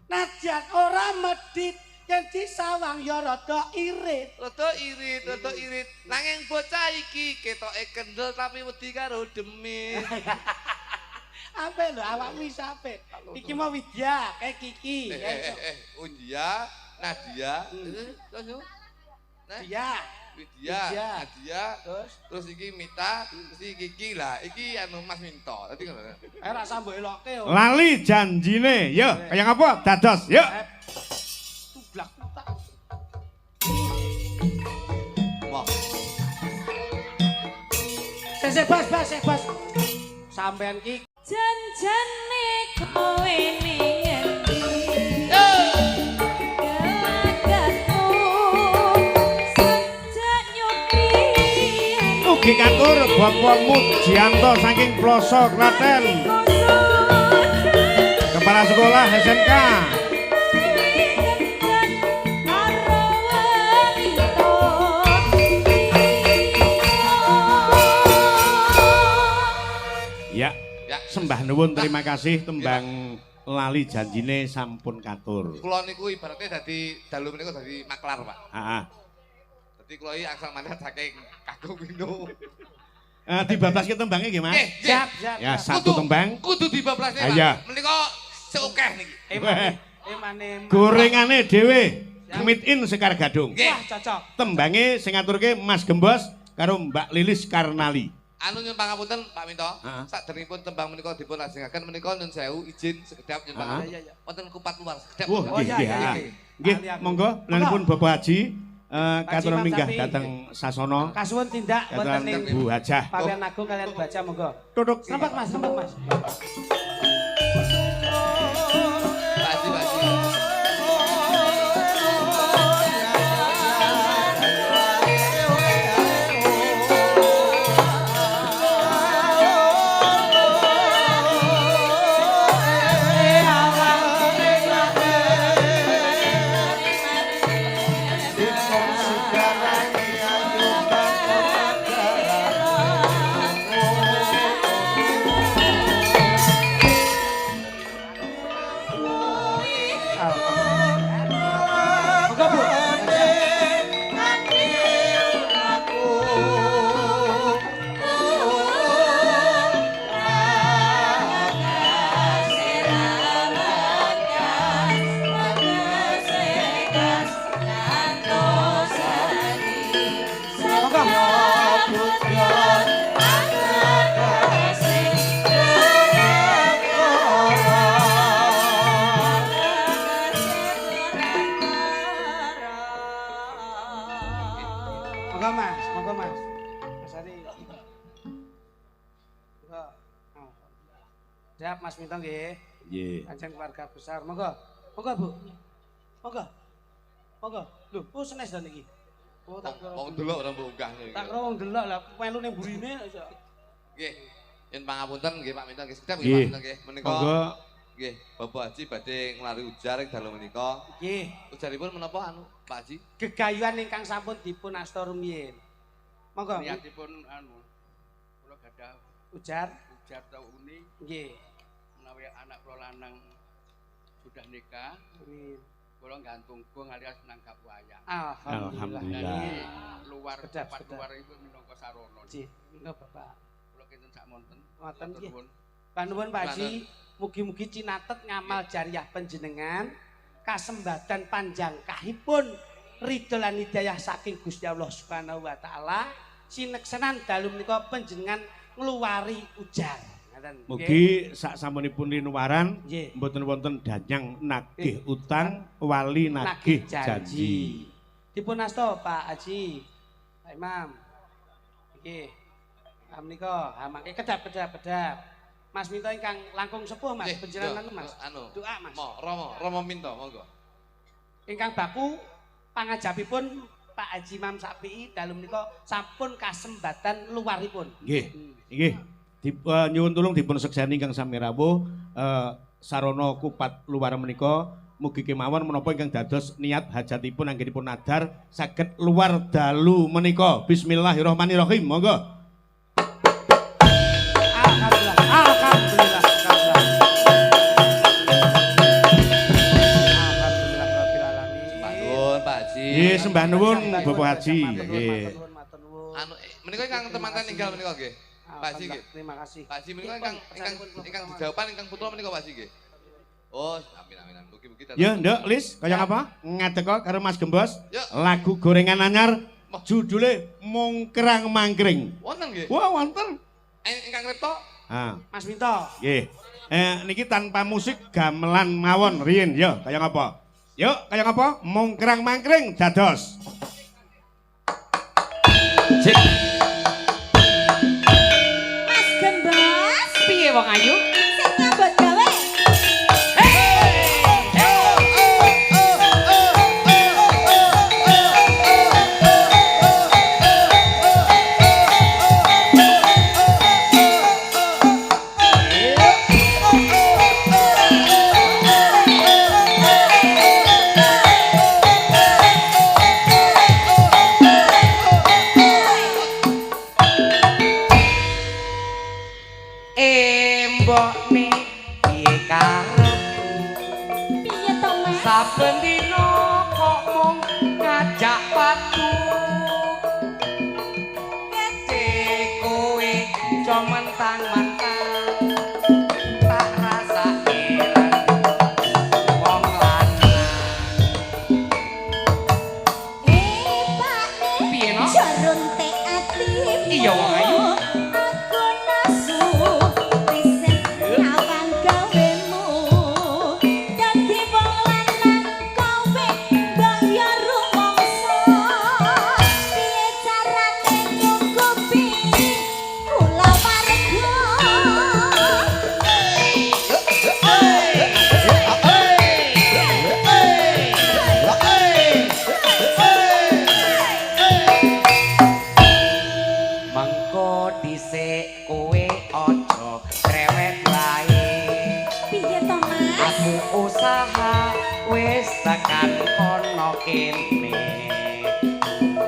Najan ora medhit yen disawang ya rada irit. Rada irit, rada irit. Nanging bocah iki ketoke kendel tapi wedi karo demit. Apik lho awakmu iso apik. Iki mau Widya, kae Kiki. Undia, Nadia, terus Nadia, Widya, Nadia, terus iki Mita, terus iki Kiki lah. Iki anu Mas Minto. Dadi ngono. Ora sambok eloke. Lali janjine. Yo, kaya ngapa? Dados, yo. Tublak tak. Moh. Sik bos, bos, bos. Sampean ki janjane kowe ning endi gelagatmu sejak nyupi ugi katur Bapak Mujianto saking Ploso Klaten, Kepala Sekolah SMK. Ya. Sembah nuwun, terima kasih tembang lali janjine sampun katur. Kula niku ibaratnya dadi dalu menika dadi maklar, Pak. Heeh. Dadi kula iki angsal mandat saking Kakung Wino. Dibablaske tembange nggih, Mas? Siap, siap. Ya, satu tembang. Kudu dibablaske, Pak. Menika seokeh niki. Emane gorengane dhewe. Meet in Sekar Gadung. Wah, cocok. Tembange sing ngaturke Mas Gembos karo Mbak Lilis Karnali. Anu nyun pangapunten Pak Minto, sakderengipun tembang menika dipun lajengaken menika nyun sewu izin sekedhap nyun pangapunten. Wonten kupat luar sekedhap. Oh, nggih nggih. Nggih, monggo lanipun Bapak Haji katuran minggah dhateng sasana. Kasuwun tindak wonten ing Bu Hajah. Pawian Agung kalian baca monggo. Tutuk. Serempak Mas, serempak Mas. Pak Haji, Pak Haji. Siap Mas Minto nggih. Nggih. Pancen keluarga besar. Monggo. Monggo, Bu. Monggo. Monggo. Lho, oh senes to niki. Oh, tak kira. Wong delok ora mbok unggah niki. Tak kira wong delok lah melu ning burine iso. Nggih. Yen pangapunten nggih Pak Minto nggih sekedhap nggih Pak Minto nggih. Menika monggo nggih Bapak Haji badhe nglari ujar ing dalu menika. Nggih. Ujaripun menapa anu Pak Haji? Gegayuhan ingkang sampun dipun asta rumiyin. Monggo. Niatipun anu kula gadah ujar ujar tau uni. Nggih. Menawi anak kula lanang sudah nikah, kula gantung gong alias nanggap wayang. Alhamdulillah. Luar tempat luar itu minangka sarana. Nggih, monggo Bapak. Kula kinten sak monten. Ngoten nggih. Panuwun Pak Haji, mugi-mugi cinatet ngamal jariah panjenengan kasembadan panjangkahipun ridho lan hidayah saking Gusti Allah Subhanahu wa taala. Sineksenan dalu menika panjenengan ngluwari ujar. Mugi sak sampunipun linuwaran mboten wonten danyang nagih utang wali nagih janji. Dipun asta Pak Haji, Pak Imam. Nggih. Menika mangke kedap-kedap-kedap. Mas Minto ingkang langkung sepuh Mas, panjenengan Mas. Doa Mas. Romo, Romo Minto monggo. Ingkang baku pangajapipun Pak Haji Imam Sapi'i dalu menika sampun kasembatan luwaripun. Nggih. Nggih. Nyuwun tulung dipun sekseni ingkang sami rawuh sarana kupat luar menika mugi kemawon menapa ingkang dados niat hajatipun anggenipun nadar saged luar dalu menika. Bismillahirrahmanirrahim. Monggo. Alhamdulillah. Alhamdulillah. Alhamdulillah rabbil alamin. Sembah nuwun Pak Haji. Nggih, sembah nuwun Bapak Haji. Nggih. Anu menika ingkang temanten ninggal menika nggih. Pak Haji nggih. Terima kasih. Pak Haji menika ingkang ingkang ingkang dijawaban ingkang putra menika Pak Haji nggih. Oh, amin amin amin. Mugi-mugi dados. Ya, Nduk, Lis, kaya apa? Ngadeka karo Mas Gembos. Yuk. Lagu gorengan anyar judule Mongkrang Mangkring. Wonten nggih. Wah, wonten. Ingkang ripta Ah, Mas Minto. nggih. Niki tanpa musik gamelan mawon riyin ya, kaya ngapa? Yuk, kaya ngapa? Mongkrang Mangkring dados. Cek. Mas Gembos, Piye wong ayu? sing nyambut gawe. Mbokne piye karepmu? Piye to, Mas? Saben dina kok mung ngajak padu. Gede kowe aja mentang-mentang. Tak rasake wong lanang. Pak Piye no? Jarunte atimu. Iya, wong ayu. Aku nesu pisan nyawang gawemu. Dadi wong lanang kowe mbok yo rumangsa. Piye carane nyukupi kula warga? Mengko dhisik kowe aja rewet wae. Piye to, Mas? Aku usaha wis tekan kono kene.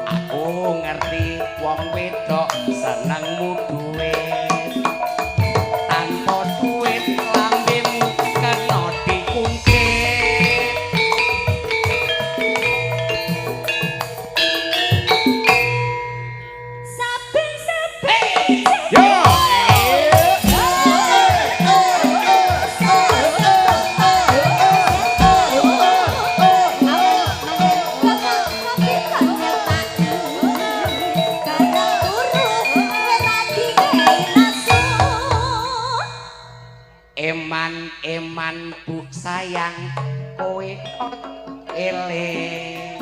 Aku ngerti wong wedok senengmu duit. Tanpa duit lambemu kena dikungkit. Saben-saben Yo. Eman-eman bu sayang kowe eling.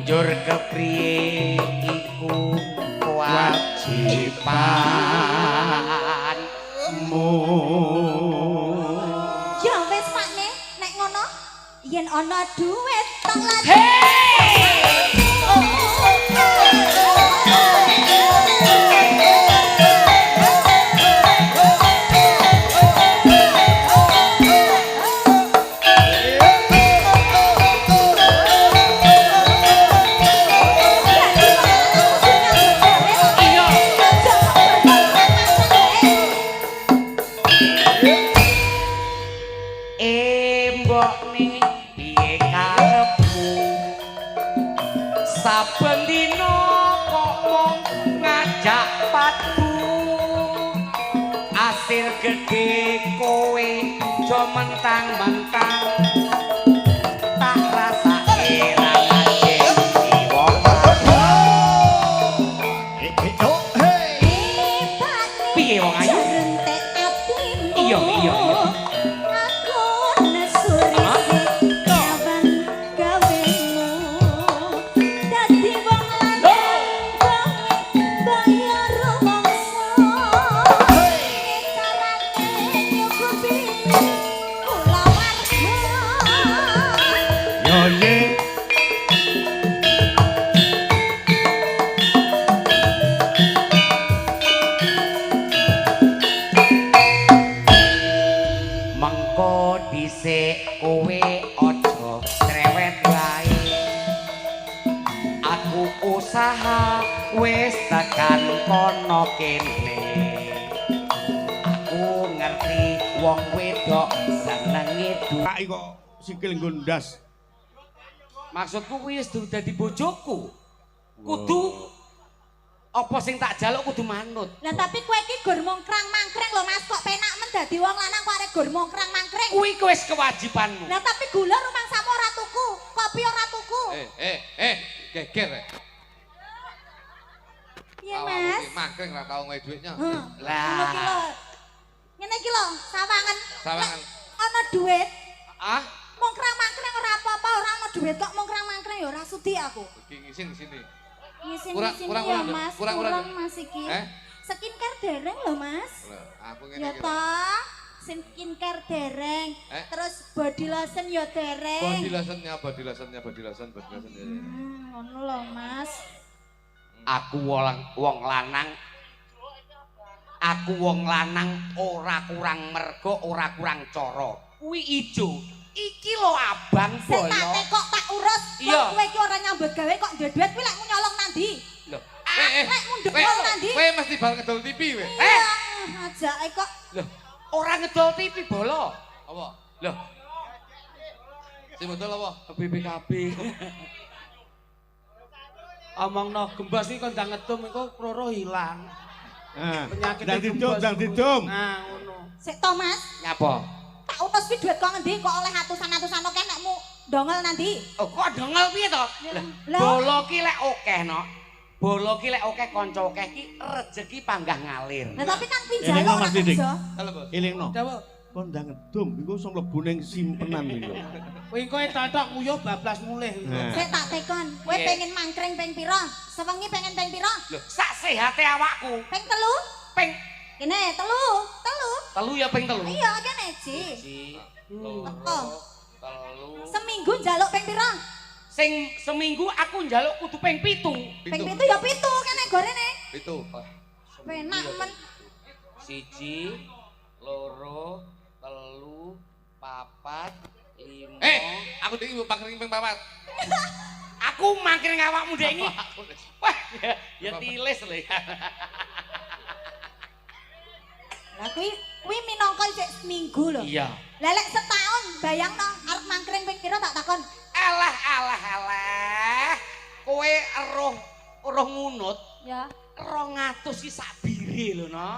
Njur kepriye iku kewajiban. Mu. Ya wis Pakne, nek ngono yen ana duit tak lagi. Mbokne piye karepmu? Saben dina kok mung ngajak padu. Asil gedhe kowe aja mentang-mentang. Tak rasake ra ngajeni wong lanang. Piye wong ayu? Iya, iya, iya. Aku nesu risik nyawang gawemu. Dadi wong lanang kowe mbok yo rumangsa. Piye carane nyukupi Yo ye. Mengko dhisik kowe aja cerewet wae. Aku usaha wis tekan kono kene. Aku ngerti wong wedok senenge duwe. Pak kok sikil nggo ndas. Maksudku kuwi wis dadi bojoku. Kudu apa sing tak jaluk kudu manut. Lah tapi kowe iki gur mongkrang-mangkring lho Mas, kok penak men dadi wong lanang kok arek gur mongkrang-mangkring. Kuwi wis kewajibanmu. Lah tapi gula rumangsamu ora tuku, kopi ora tuku. Geger. Piye Mas? Mangkring ora tau ngewe dhuwitnya. Lah. Ngene iki lho, sawangan. Sawangan. Ana duit. Ah, mongkrang-mangkring ora apa-apa, ora ana duit kok mongkrang-mangkring ya ora sudi aku. Iki ngisin sini. Ngisin-ngisin ya Mas, kurang Mas iki. Skincare dereng lho Mas. Aku ngene iki. Ya toh, skincare dereng. Terus body lotion ya dereng. Body lotion. Ngono lho Mas. Aku wong lanang. Aku wong lanang ora kurang mergo, ora kurang cara. Kuwi ijo. Iki lho abang bolo. Sing tak kok tak urus. Kowe iki ora nyambut gawe kok duwe duit kuwi lek nyolong nang ndi? Lho, lek mundhuk nang ndi? Kowe mesti bar ngedol TV kowe. Ajake kok. Lho, ora ngedol TV bolo. Apa? Lho. Sing ngedol apa? BPKB. Omongno gembos iki kon ndang ngedum engko kloro ilang. Penyakit ndang didum. Nah, ngono. Sik to Mas. Nyapa? Tak utus kuwi duit kok ngendi kok oleh atusan-atusan akeh nekmu dongel nanti. Oh, kok dongel piye to? Bolo ki lek akeh no. Bolo ki lek akeh kanca akeh ki rejeki panggah ngalir. Lah tapi kan kuwi njaluk ora kerja. Elingno. Kok ndang ngedum iku iso mlebu ning simpenan iku. Kowe engko entok nguyuh bablas mulih. Sik tak tekon, kowe pengen mangkring ping pira? Sewengi pengen ping pira? Lho, sak sehate awakku. Ping 3? Ping kene 3, 3. 3 ya ping 3. Iya, kene 1. 2 3. Seminggu njaluk ping pira? Sing seminggu aku njaluk kudu ping 7. Ping 7 ya 7 kene gorene. 7. Penak men. 1 2 3 4 5. Aku dhewe mbok pangkring ping 4. Aku mangkring awakmu ndek iki. Wah, ya tilis lho. Lah kuwi minangka isih seminggu lho. Iya. Lah lek setahun bayangno arep mangkring ping pira tak takon. Alah alah alah. Kowe eruh ngunut. Ya. 200 iki sak bire lho, no.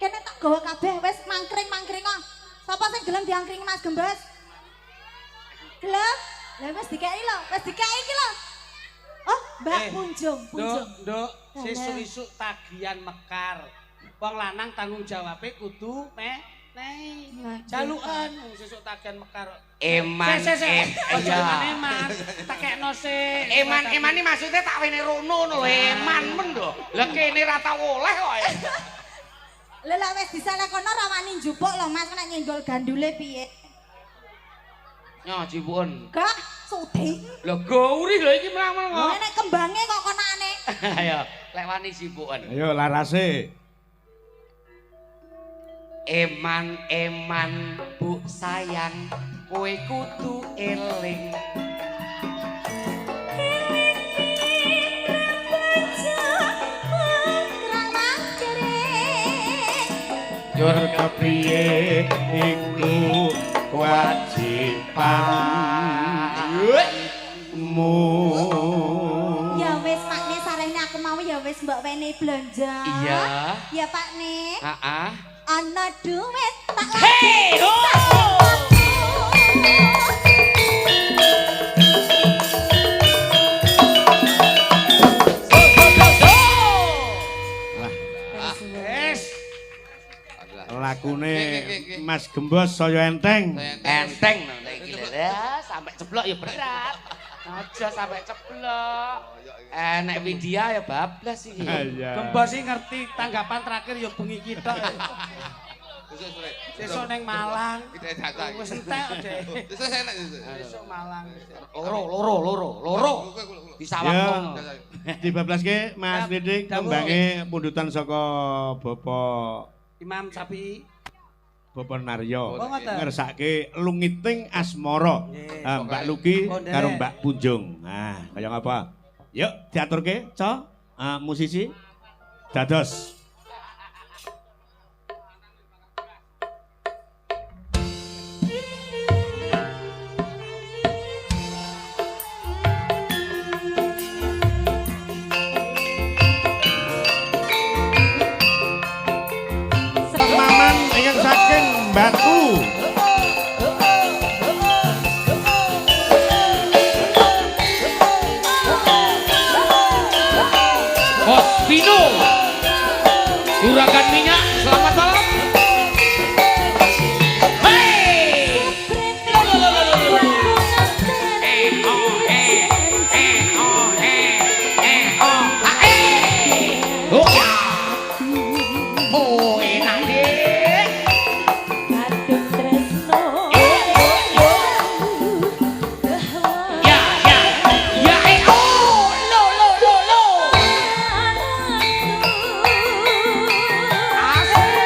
Kene tak gawa kabeh wis mangkring-mangkring kok. Sapa sing gelem diangkring Mas Gembos? Gelem? Lah wis dikeki lho, wis dikeki iki lho. Oh, Mbak Punjung, Punjung. Nduk, sesuk-isuk tagihan mekar. Wong lanang tanggung jawabe kudu menehi. Jalukan wong sesuk tagihan mekar. Eman, eman. Tekekno sik. Eman, eman iki maksude tak wene rono ngono lho, eman men lho. Lah kene ra tau oleh kok. Lah lek wis disaleh kono ra wani njupuk lho Mas, nek nyenggol gandule piye? Nyo jipuken. Gak sudi. Lho gowri lho iki mlamun kok. Lha nek kembange kok konane. Ayo, lek wani jipuken. Ayo larase. Eman eman bu sayang, kowe kudu eling. Jur kepriye iku kewajibanmu. Ya wis Pakne sarehne aku mau ya wis mbok wene blonjo. Iya. Ya Pakne. Heeh. Ana duit tak lagi. Hei ho. Lakune Mas Gembos saya enteng. Enteng no iki lho. Sampai ceblok ya berat. Aja sampai ceblok. Nek Widya ya bablas iki. Gembos iki ngerti tanggapan terakhir ya bengi iki tok. Besok sore. Sesuk ning Malang. Wis entek deh. Sesuk enak sesuk. Besok Malang. Loro. Disawang wong. Dibablaske Mas Didik tembange pundutan saka Bapak Imam Sapi. Bapak Naryo ngersake lungiting asmara. Mbak Luki karo Mbak Punjung. Nah, kaya ngapa? Yuk diaturke, Co. Musisi dados. Maman ingkang saking Batu. Bos Vino, Juragan Minyak, selamat malam. Hey! Oh, ya. Oh, enak deh. Ya, ya, ya, eh, oh, lo, lo, lo, lo. Asik.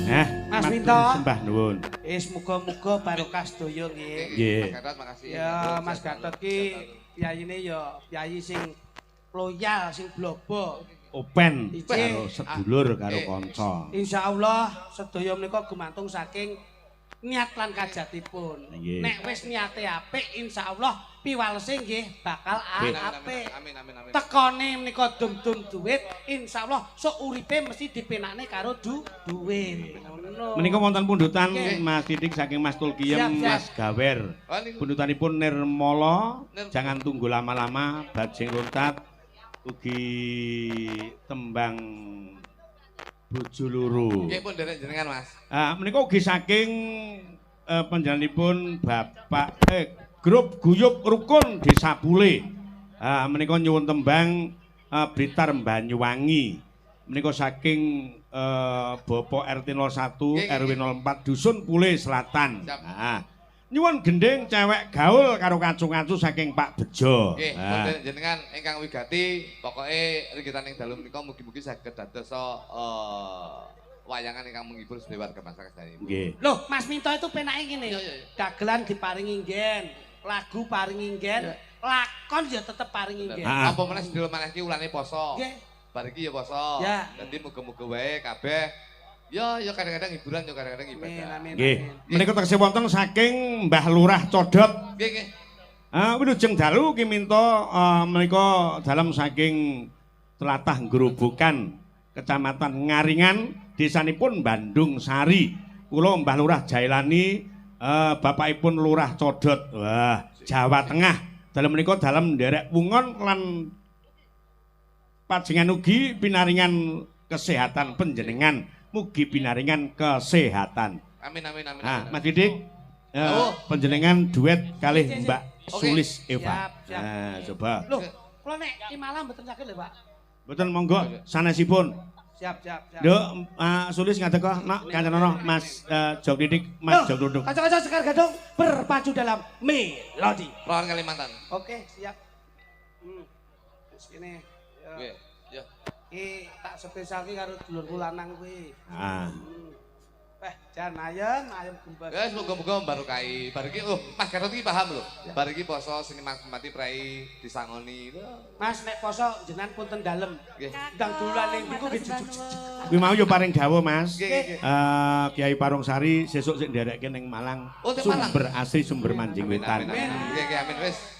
Nah, Mas Minto. Sembah nuwun. Wis muga-muga barokah sedaya nggih. Nggih. Mas Gatot makasih. Ya Mas Gatot ki piyayine ya piyayi sing loyal, sing blobo. Open Ije. karo sedulur karo kanca. Insyaallah sedaya menika gumantung saking niat lan kajatipun. Nggih. Nek wis niate apik insyaallah piwalese nggih bakal apik. Amin amin amin. Tekone menika dum-dum duit, insyaallah sok uripe mesti dipenakne karo duit. Ngono. Menika wonten pundutan Nggih. Mas Didik saking Mas Tulkiyem, Siap, siap. Mas Gawer. Oh, niku. Pundutanipun Nirmala, Nirmala. jangan tunggu lama-lama, bajing loncat ugi tembang bojo loro. Nggih pun derek jenengan Mas. Ah, menika ugi saking panjenenganipun Bapak grup Guyub Rukun Desa Pule. Ah, menika nyuwun tembang Blitar Banyuwangi. Menika saking Bapak RT 01 Nggih, RW 04 Dusun Pule Selatan. Siap. Ah, nyuwun gending cewek gaul karo kacung-kacu saking Pak Bejo. Nggih, pun Ah, derek jenengan ingkang wigati pokoke ringgitan ing dalu menika mugi-mugi saged dados wayangan ingkang menghibur sedaya warga masyarakat sedaya. Nggih. Loh, Mas Minto itu penake ngene. Iya, iya, iya. Dagelan diparingi nggen, lagu paringi nggen, lakon ya tetep paringi nggen. Ah. Apa meneh sedaya maneh iki ulane poso. Nggih. Bar iki ya poso. Ya. Dadi muga-muga wae kabeh ya ya kadang-kadang hiburan ya kadang-kadang Amin, ibadah. amin, Nggih. amin. Menika tegese wonten saking Mbah Lurah Codot. Nggih, nggih. Ah, wilujeng dalu ki minta menika dalem saking tlatah Grobogan, Kecamatan Ngaringan, desanipun Bandung Sari. Kula Mbah Lurah Jailani, bapakipun Lurah Codot. Wah, Jawa Tengah. Dalem menika dalem nderek wungon lan Panjenengan ugi pinaringan kesehatan panjenengan, mugi pinaringan kesehatan. Amin amin amin. Nah, Mas Didik, panjenengan duet kalih Mbak Sulis Eva. Nah, coba. Loh, kula nek malam mboten saged lho, Pak. Mboten monggo sanesipun. Siap, siap, siap. Nduk, Sulis ngadeg kok, nak kancana Mas Jok Didik, Mas Jok Duduk. Kanca-kanca Sekar Gadung berpacu dalam melodi. Perawan Kalimantan. Oke, siap. Wis kene. Nggih, ya. Iki tak spesialke karo dulurku lanang kuwi. Ah. Jan ayem, ayem gembas. Ya semoga-moga barokahi. Bar iki oh, Mas Gatot iki paham lho. Bar iki poso sing mati prei disangoni. Mas nek poso jenengan punten dalem. Ndang dolan ning niku nggih jujuk. Kuwi mau yo paring dawuh, Mas. Kiai Parungsari sesuk sik nderekke ning Malang. Sumber asri sumber manjing wetan. Nggih, nggih amin wis.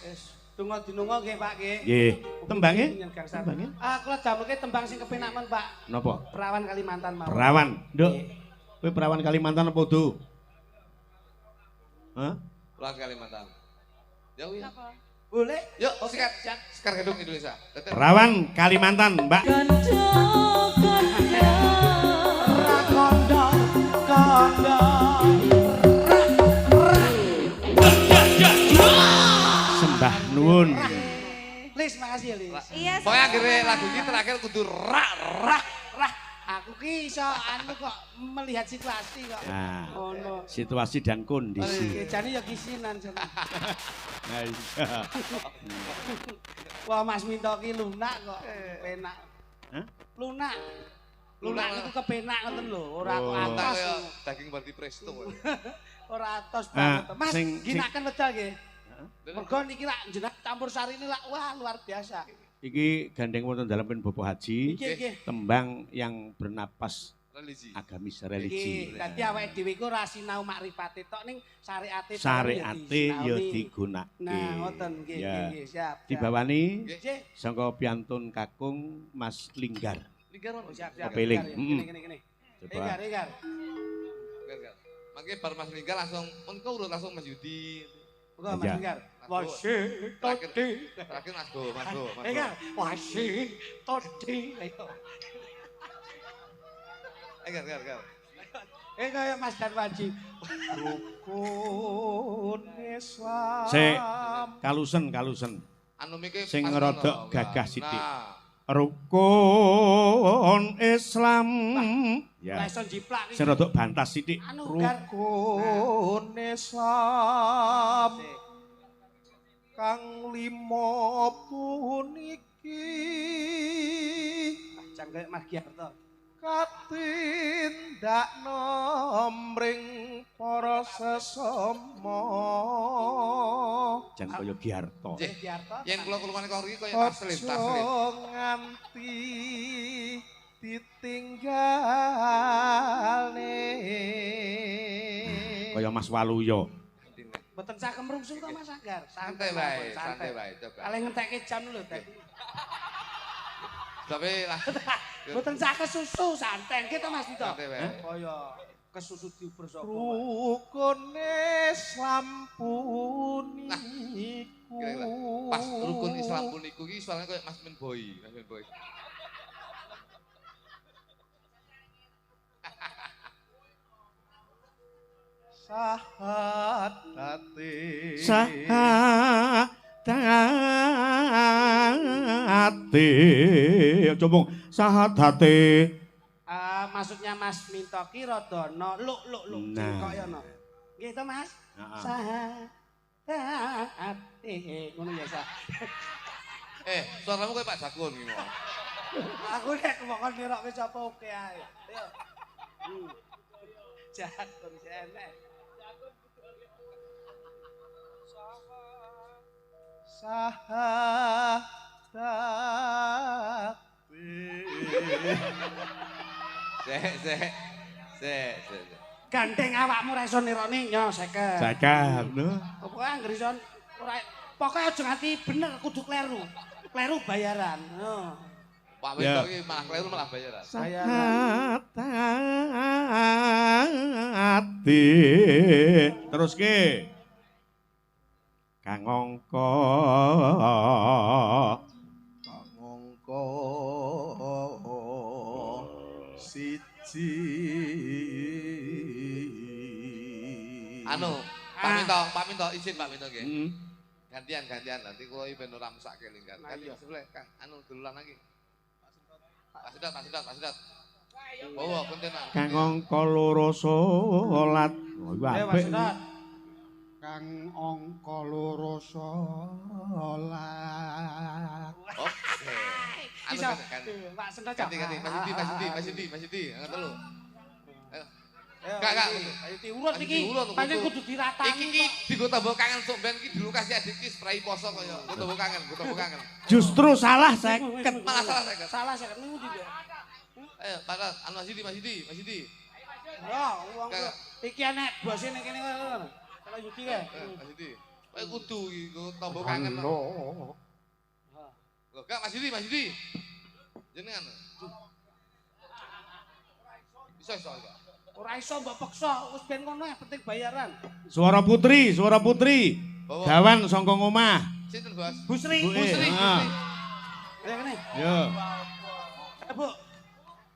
Donga dinonga nggih Pak nggih. Nggih. Tembange? Tembange? Ah kula damelke tembang sing kepenak men Pak. Napa? Perawan Kalimantan mawon. Perawan. Nduk. Kowe perawan Kalimantan apa udu? Hah? Perawan Kalimantan. Ya kuwi. Boleh. Yuk, sikat. Sekar Gadung Indonesia. Perawan Kalimantan, Mbak. Kondo kondo. Sembah nuwun. Lis, makasih ya, Lis. Iya. Pokoke akhire lagu iki terakhir kudu rak rak rak. Aku ki iso anu kok melihat situasi kok. Nah, ono. Situasi dan kondisi. Jane ya kisinan jane. Nah iya. Wah, Mas Minto ki lunak kok. Penak. Hah? Lunak. Lunak niku kepenak ngoten lho, ora kok atos. Daging berarti presto. Ora atos banget. Mas, ginaken wedal nggih. Mergo niki lak jenengan campur sarine lak wah luar biasa. Iki gandeng wonten dalem pun Bapak Haji, tembang yang bernapas religi. Agamis religi. Dadi awake dhewe iku ora sinau makrifate tok ning syariate syariate ya digunakake. Nah, ngoten nggih nggih siap. Dibawani sangka piantun kakung Mas Linggar. Linggar siap siap. Kepeling. Kene kene kene. Coba. Linggar Linggar. Linggar. Mangke bar Mas Linggar langsung engko urut langsung Mas Yudi. Monggo Mas Linggar. Wasi todi. Terakhir Mas Go, Mas Go, Mas Go. Linggar, wasi todi. Ayo. Linggar, Linggar, Linggar. Kaya Mas Darwaji. Rukun Islam. Sik, kalusen, kalusen. Anu miki sing rodok gagah sithik. Rukun Islam. Ya. Iso jiplak iki. Sing rodok bantas sithik. Rukun Islam. Kang lima puniki. Jan kaya Mas Giarto. Katindakno mring para sesama. Jan kaya Giarto. Yen kula kulungane kok iki kaya taslim, taslim. Nganti ditinggalne. Kaya Mas Waluyo. Mboten sah kemrungsung to Mas Anggar. Santai wae, santai wae coba. Kalih ngentekke jam lho dadi. Tapi lah mboten sah kesusu santai nggih to Mas Dito. Santai wae. Kaya kesusu diuber sapa. Rukun Islam puniku. Pas rukun Islam puniku iki suarane kaya Mas Min Boy, Mas Min Boy. Sahadate. Sahadate. Coba sahadate. Maksudnya Mas Minto ki rada no luk luk luk cengkok ya no. Nggih to Mas? Sahadate ngono ya sah. Suaramu koyo Pak Jakun iki mau. Aku nek mokon nirokke sapa oke ae. Ayo. Jakun enek. Sahadate. Sek sek sek sek. Gandeng awakmu ra iso nironi nyo 50. 50 lho. Pokoke anggere iso ora pokoke aja nganti bener kudu kleru. Kleru bayaran. Heeh. Pak Winto iki malah kleru malah bayaran. Sahadate. Teruske. Kang angka. Kang angka. Anu, Pak Minto, Pak Minto izin Pak Minto nggih. Heeh. Gantian nanti kula iki ben ora mesake linggar. Nah, Ganti iya. sebelah Kang, anu dululan lagi. Pak Sedot, Pak Sedot, Pak Sedot. Bawa kontenan. Kang angka loro salat. Oh, iku Ayo Pak apik. Sedot. Kang angka loro salat. Oke. Anu Iso. ganti. Pak Sedot. Ganti ganti Mas Yudi, Mas Yudi, Mas Yudi, Mas Yudi, angkat telu. Ayo. Ayo, Kak, Kak. Ayo diurut Ayo iki. diurut, Pancen kudu. kudu diratani. Iki ki digo tambah kangen sok ben ki dilukasi adik ki spray poso kaya. Go tambah kangen, go tambah kangen. Justru salah 50. Malah salah 50. Salah 50 niku ndi? Ayo, Pak anu Mas Yudi, Mas Yudi, Mas Yudi. Ya, wong Kak. iki enek bose ning kene ngono. Kalau Yudi kae. Mas Yudi. Kowe kudu iki go tambah kangen. Lho, gak Mas Yudi, Mas Yudi. Jenengan. Iso iso iso. Ora iso mbok peksa, wis ben ngono yang penting bayaran. Suara putri, suara putri. Bawa. Gawan sangka ngomah. Sinten, Bos? Bu Sri, Bu Bu Sri, Bu ah. Sri. Ayo kene. Yo. Bu.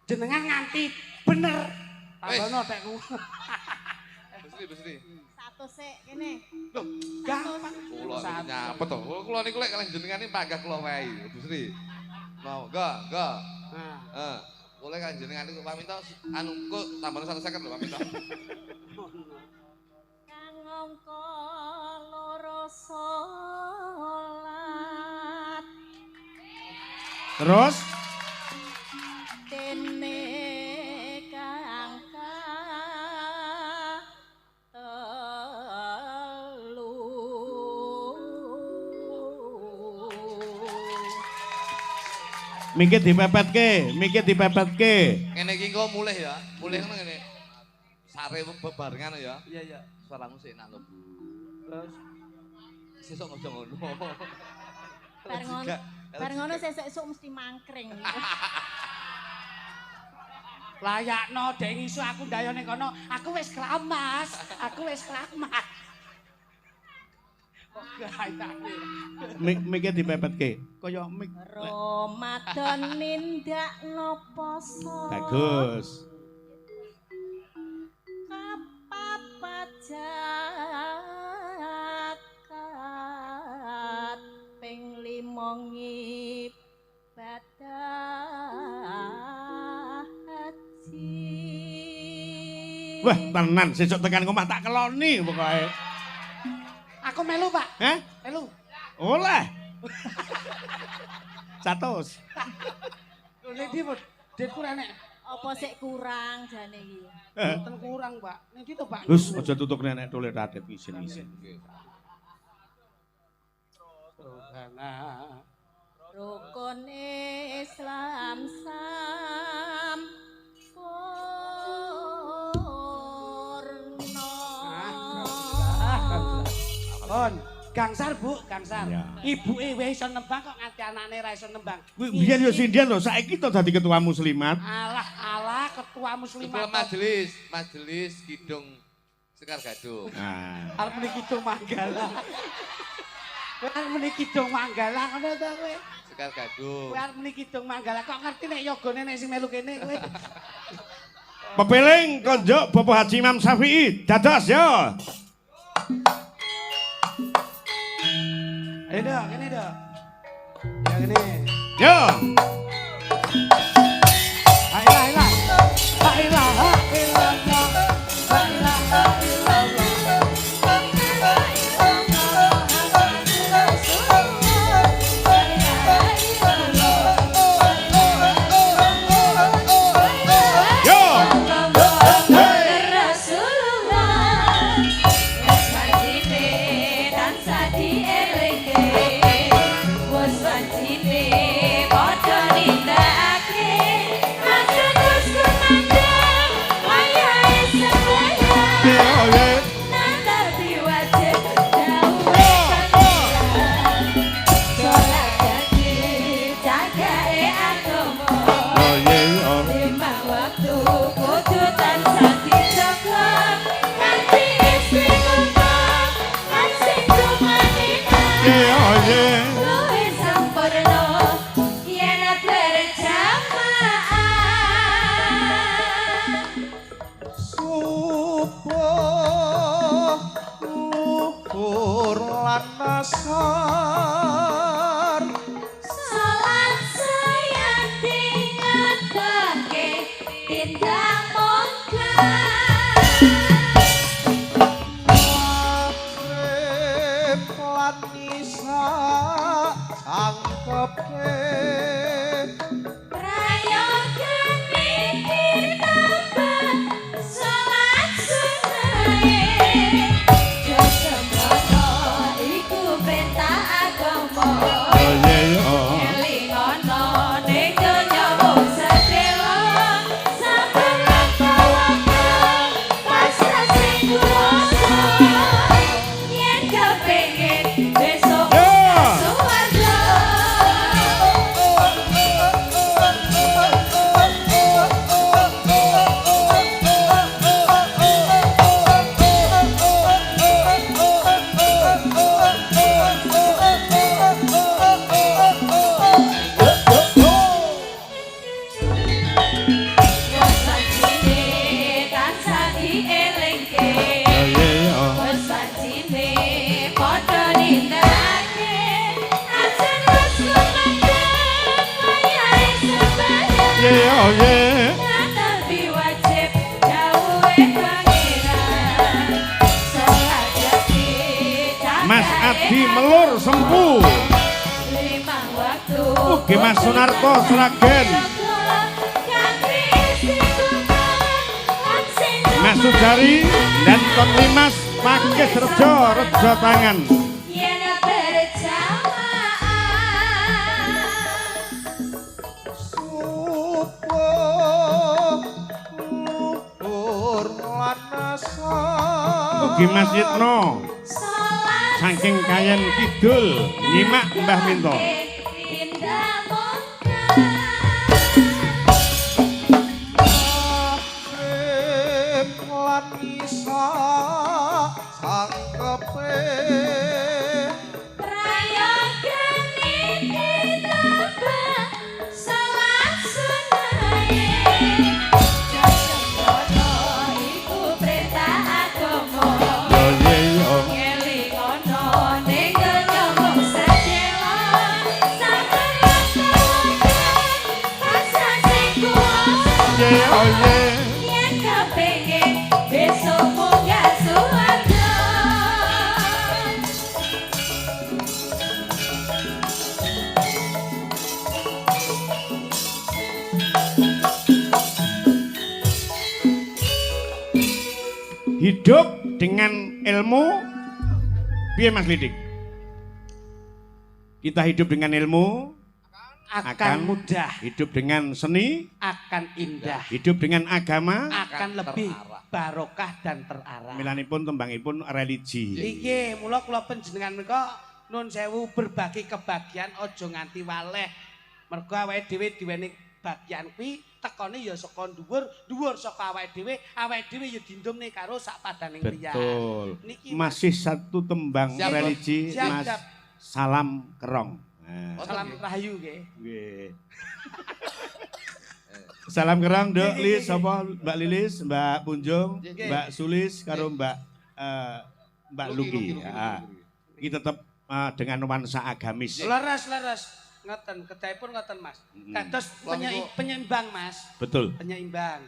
Jenengan nganti bener. Wis. Tambono tekku. Bu Sri, Bu Sri. Satu sik kene. Loh, gampang. Kula niku nyapet to. Kula niku lek kalih jenengan iki panggah kula wae, Bu Sri. Mau, enggak, enggak. Nah. Heeh. Boleh kan jenengan niku Pak Minto anu kok tambahno 150 lho Pak Minto. Kang angka loro salat. Terus Dene kang telu. mikir dipepetke, mikir dipepetke. Ngene iki engko mulih ya, mulih ngono ngene. Sare bebarengan ya. Iya, iya. Suaramu sik enak lho, Bu. Terus Sesuk aja ngono. Bar ngono, bar ngono sesuk-esuk mesti mangkring. Layakno dek ngisu aku ndayo ning kono, aku wis keramas, aku wis keramas. Kok gayane. Mikir dipepetke. Kaya mik. Ramadan nindakno poso. Bagus. Kapapat zakat ping 5 ngibadah haji. Wah, tenan sesuk tekan omah tak keloni pokoke. Aku melu, Pak. Heh? Melu. Oleh. 100. Lho nek ndi, Bud? Ditku ra nek. Apa sik kurang jane iki? Mboten kurang, Pak. Ning ndi to, Pak? Gus, aja tutuk nenek tole tatit isin-isin. Rohana. Rukun Islam sampurna. Pun, gangsar Bu, gangsar. Ya. Ibuke wis iso nembang kok nganti anake ra iso nembang. Kuwi biyen yo sindian lho, saiki to dadi ketua muslimat. Alah, alah ketua muslimat. Ketua majelis, majelis Kidung Sekar Gadung. Nah. Arep muni Kidung Manggala. Kowe arep muni Kidung Manggala ngono to kowe. Sekar Gadung. Kowe arep muni Kidung Manggala kok ngerti nek yogane nek sing melu kene kowe. Pepeling konjuk Bapak Haji Imam Syafi'i dados yo. Ayo dok, kene dok. Ya kene. Yo. La ilaha la ilaha illallah. La ilaha illallah. Yo. Rasulullah wis wajib tansah dielingke, wis wajib padha nindakake, aja terus kumandang wayahe sembahyang. Nadar diwajib dawuhe pangeran, salat dadi jagake agama. Lima waktu kudu tansah dijaga, kanthi istiqomah lan sing tumanina. Luwih sampurna yen berjamaah. Subuh Luhur lan nasar. Salat sayati ngetake tindak mungkar. Maghrib lan Isya sangkepe. Prayogane ditambah salat sunnahe. Sembrono iku perintah agama. Elingono ning donya mung sedhela. Saben waktu pasrah sing kuwasa. Yen kepengin besok suwarga. Wes tansah dielingke. Wes wajine padha nindakake. Aja terus kumandhang wayahe sembahyang. Tapi wajib dawuhe pangeran. Salat yati Mas Adi Melur Sempu. Limang waktu. Ugi Mas Sunarto Sragen. Mas Sujari dan Kon Limas Pakis Rejo Rejo Tangan. Yen berjamaah. Subuh luhur lan nasar. Ugi Mas Yitno Salat saking Kayen Kidul nyimak Mbah Minto. Tindak mungkar. Maghrib lan Isya sangkepe. Prayogane ditambah salat sunnahe. Sembrono iku perintah agama. Ngelingono ning donya mung sedhela. Saben waktu pasrah sing kuwasa. Yen kepengin besok munggah suwarga. Hidup dengan ilmu piye Mas Lidik? Kita hidup dengan ilmu Akan mudah, hidup dengan seni, akan indah, hidup dengan agama, akan lebih barokah dan terarah. Milanipun tembangipun religi. Nggih, mula kula panjenengan menika nun sewu berbagi kebahagiaan aja nganti waleh. Mergo awake dhewe diweni bagian kuwi tekone ya saka dhuwur, dhuwur saka awake dhewe, awake dhewe ya dindumne karo sak padaning liyan. Betul. Niki Masih satu tembang Siap, religi siap, Mas. Siap. Salam Kerong. Nah. Salam rahayu nggih. Nggih. Salam Kerong, Dok Lis, sapa Mbak Lilis, Mbak Punjung, Nggih. Mbak Sulis karo Mbak Mbak Luki, Luki. Luki, Luki, Ah. Luki. Iki tetep dengan nuansa agamis. Leres, leres. Ngoten, kedahipun ngoten Mas. Kados Kula niku- penyeimbang Mas. Betul. Penyeimbang.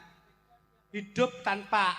Hidup tanpa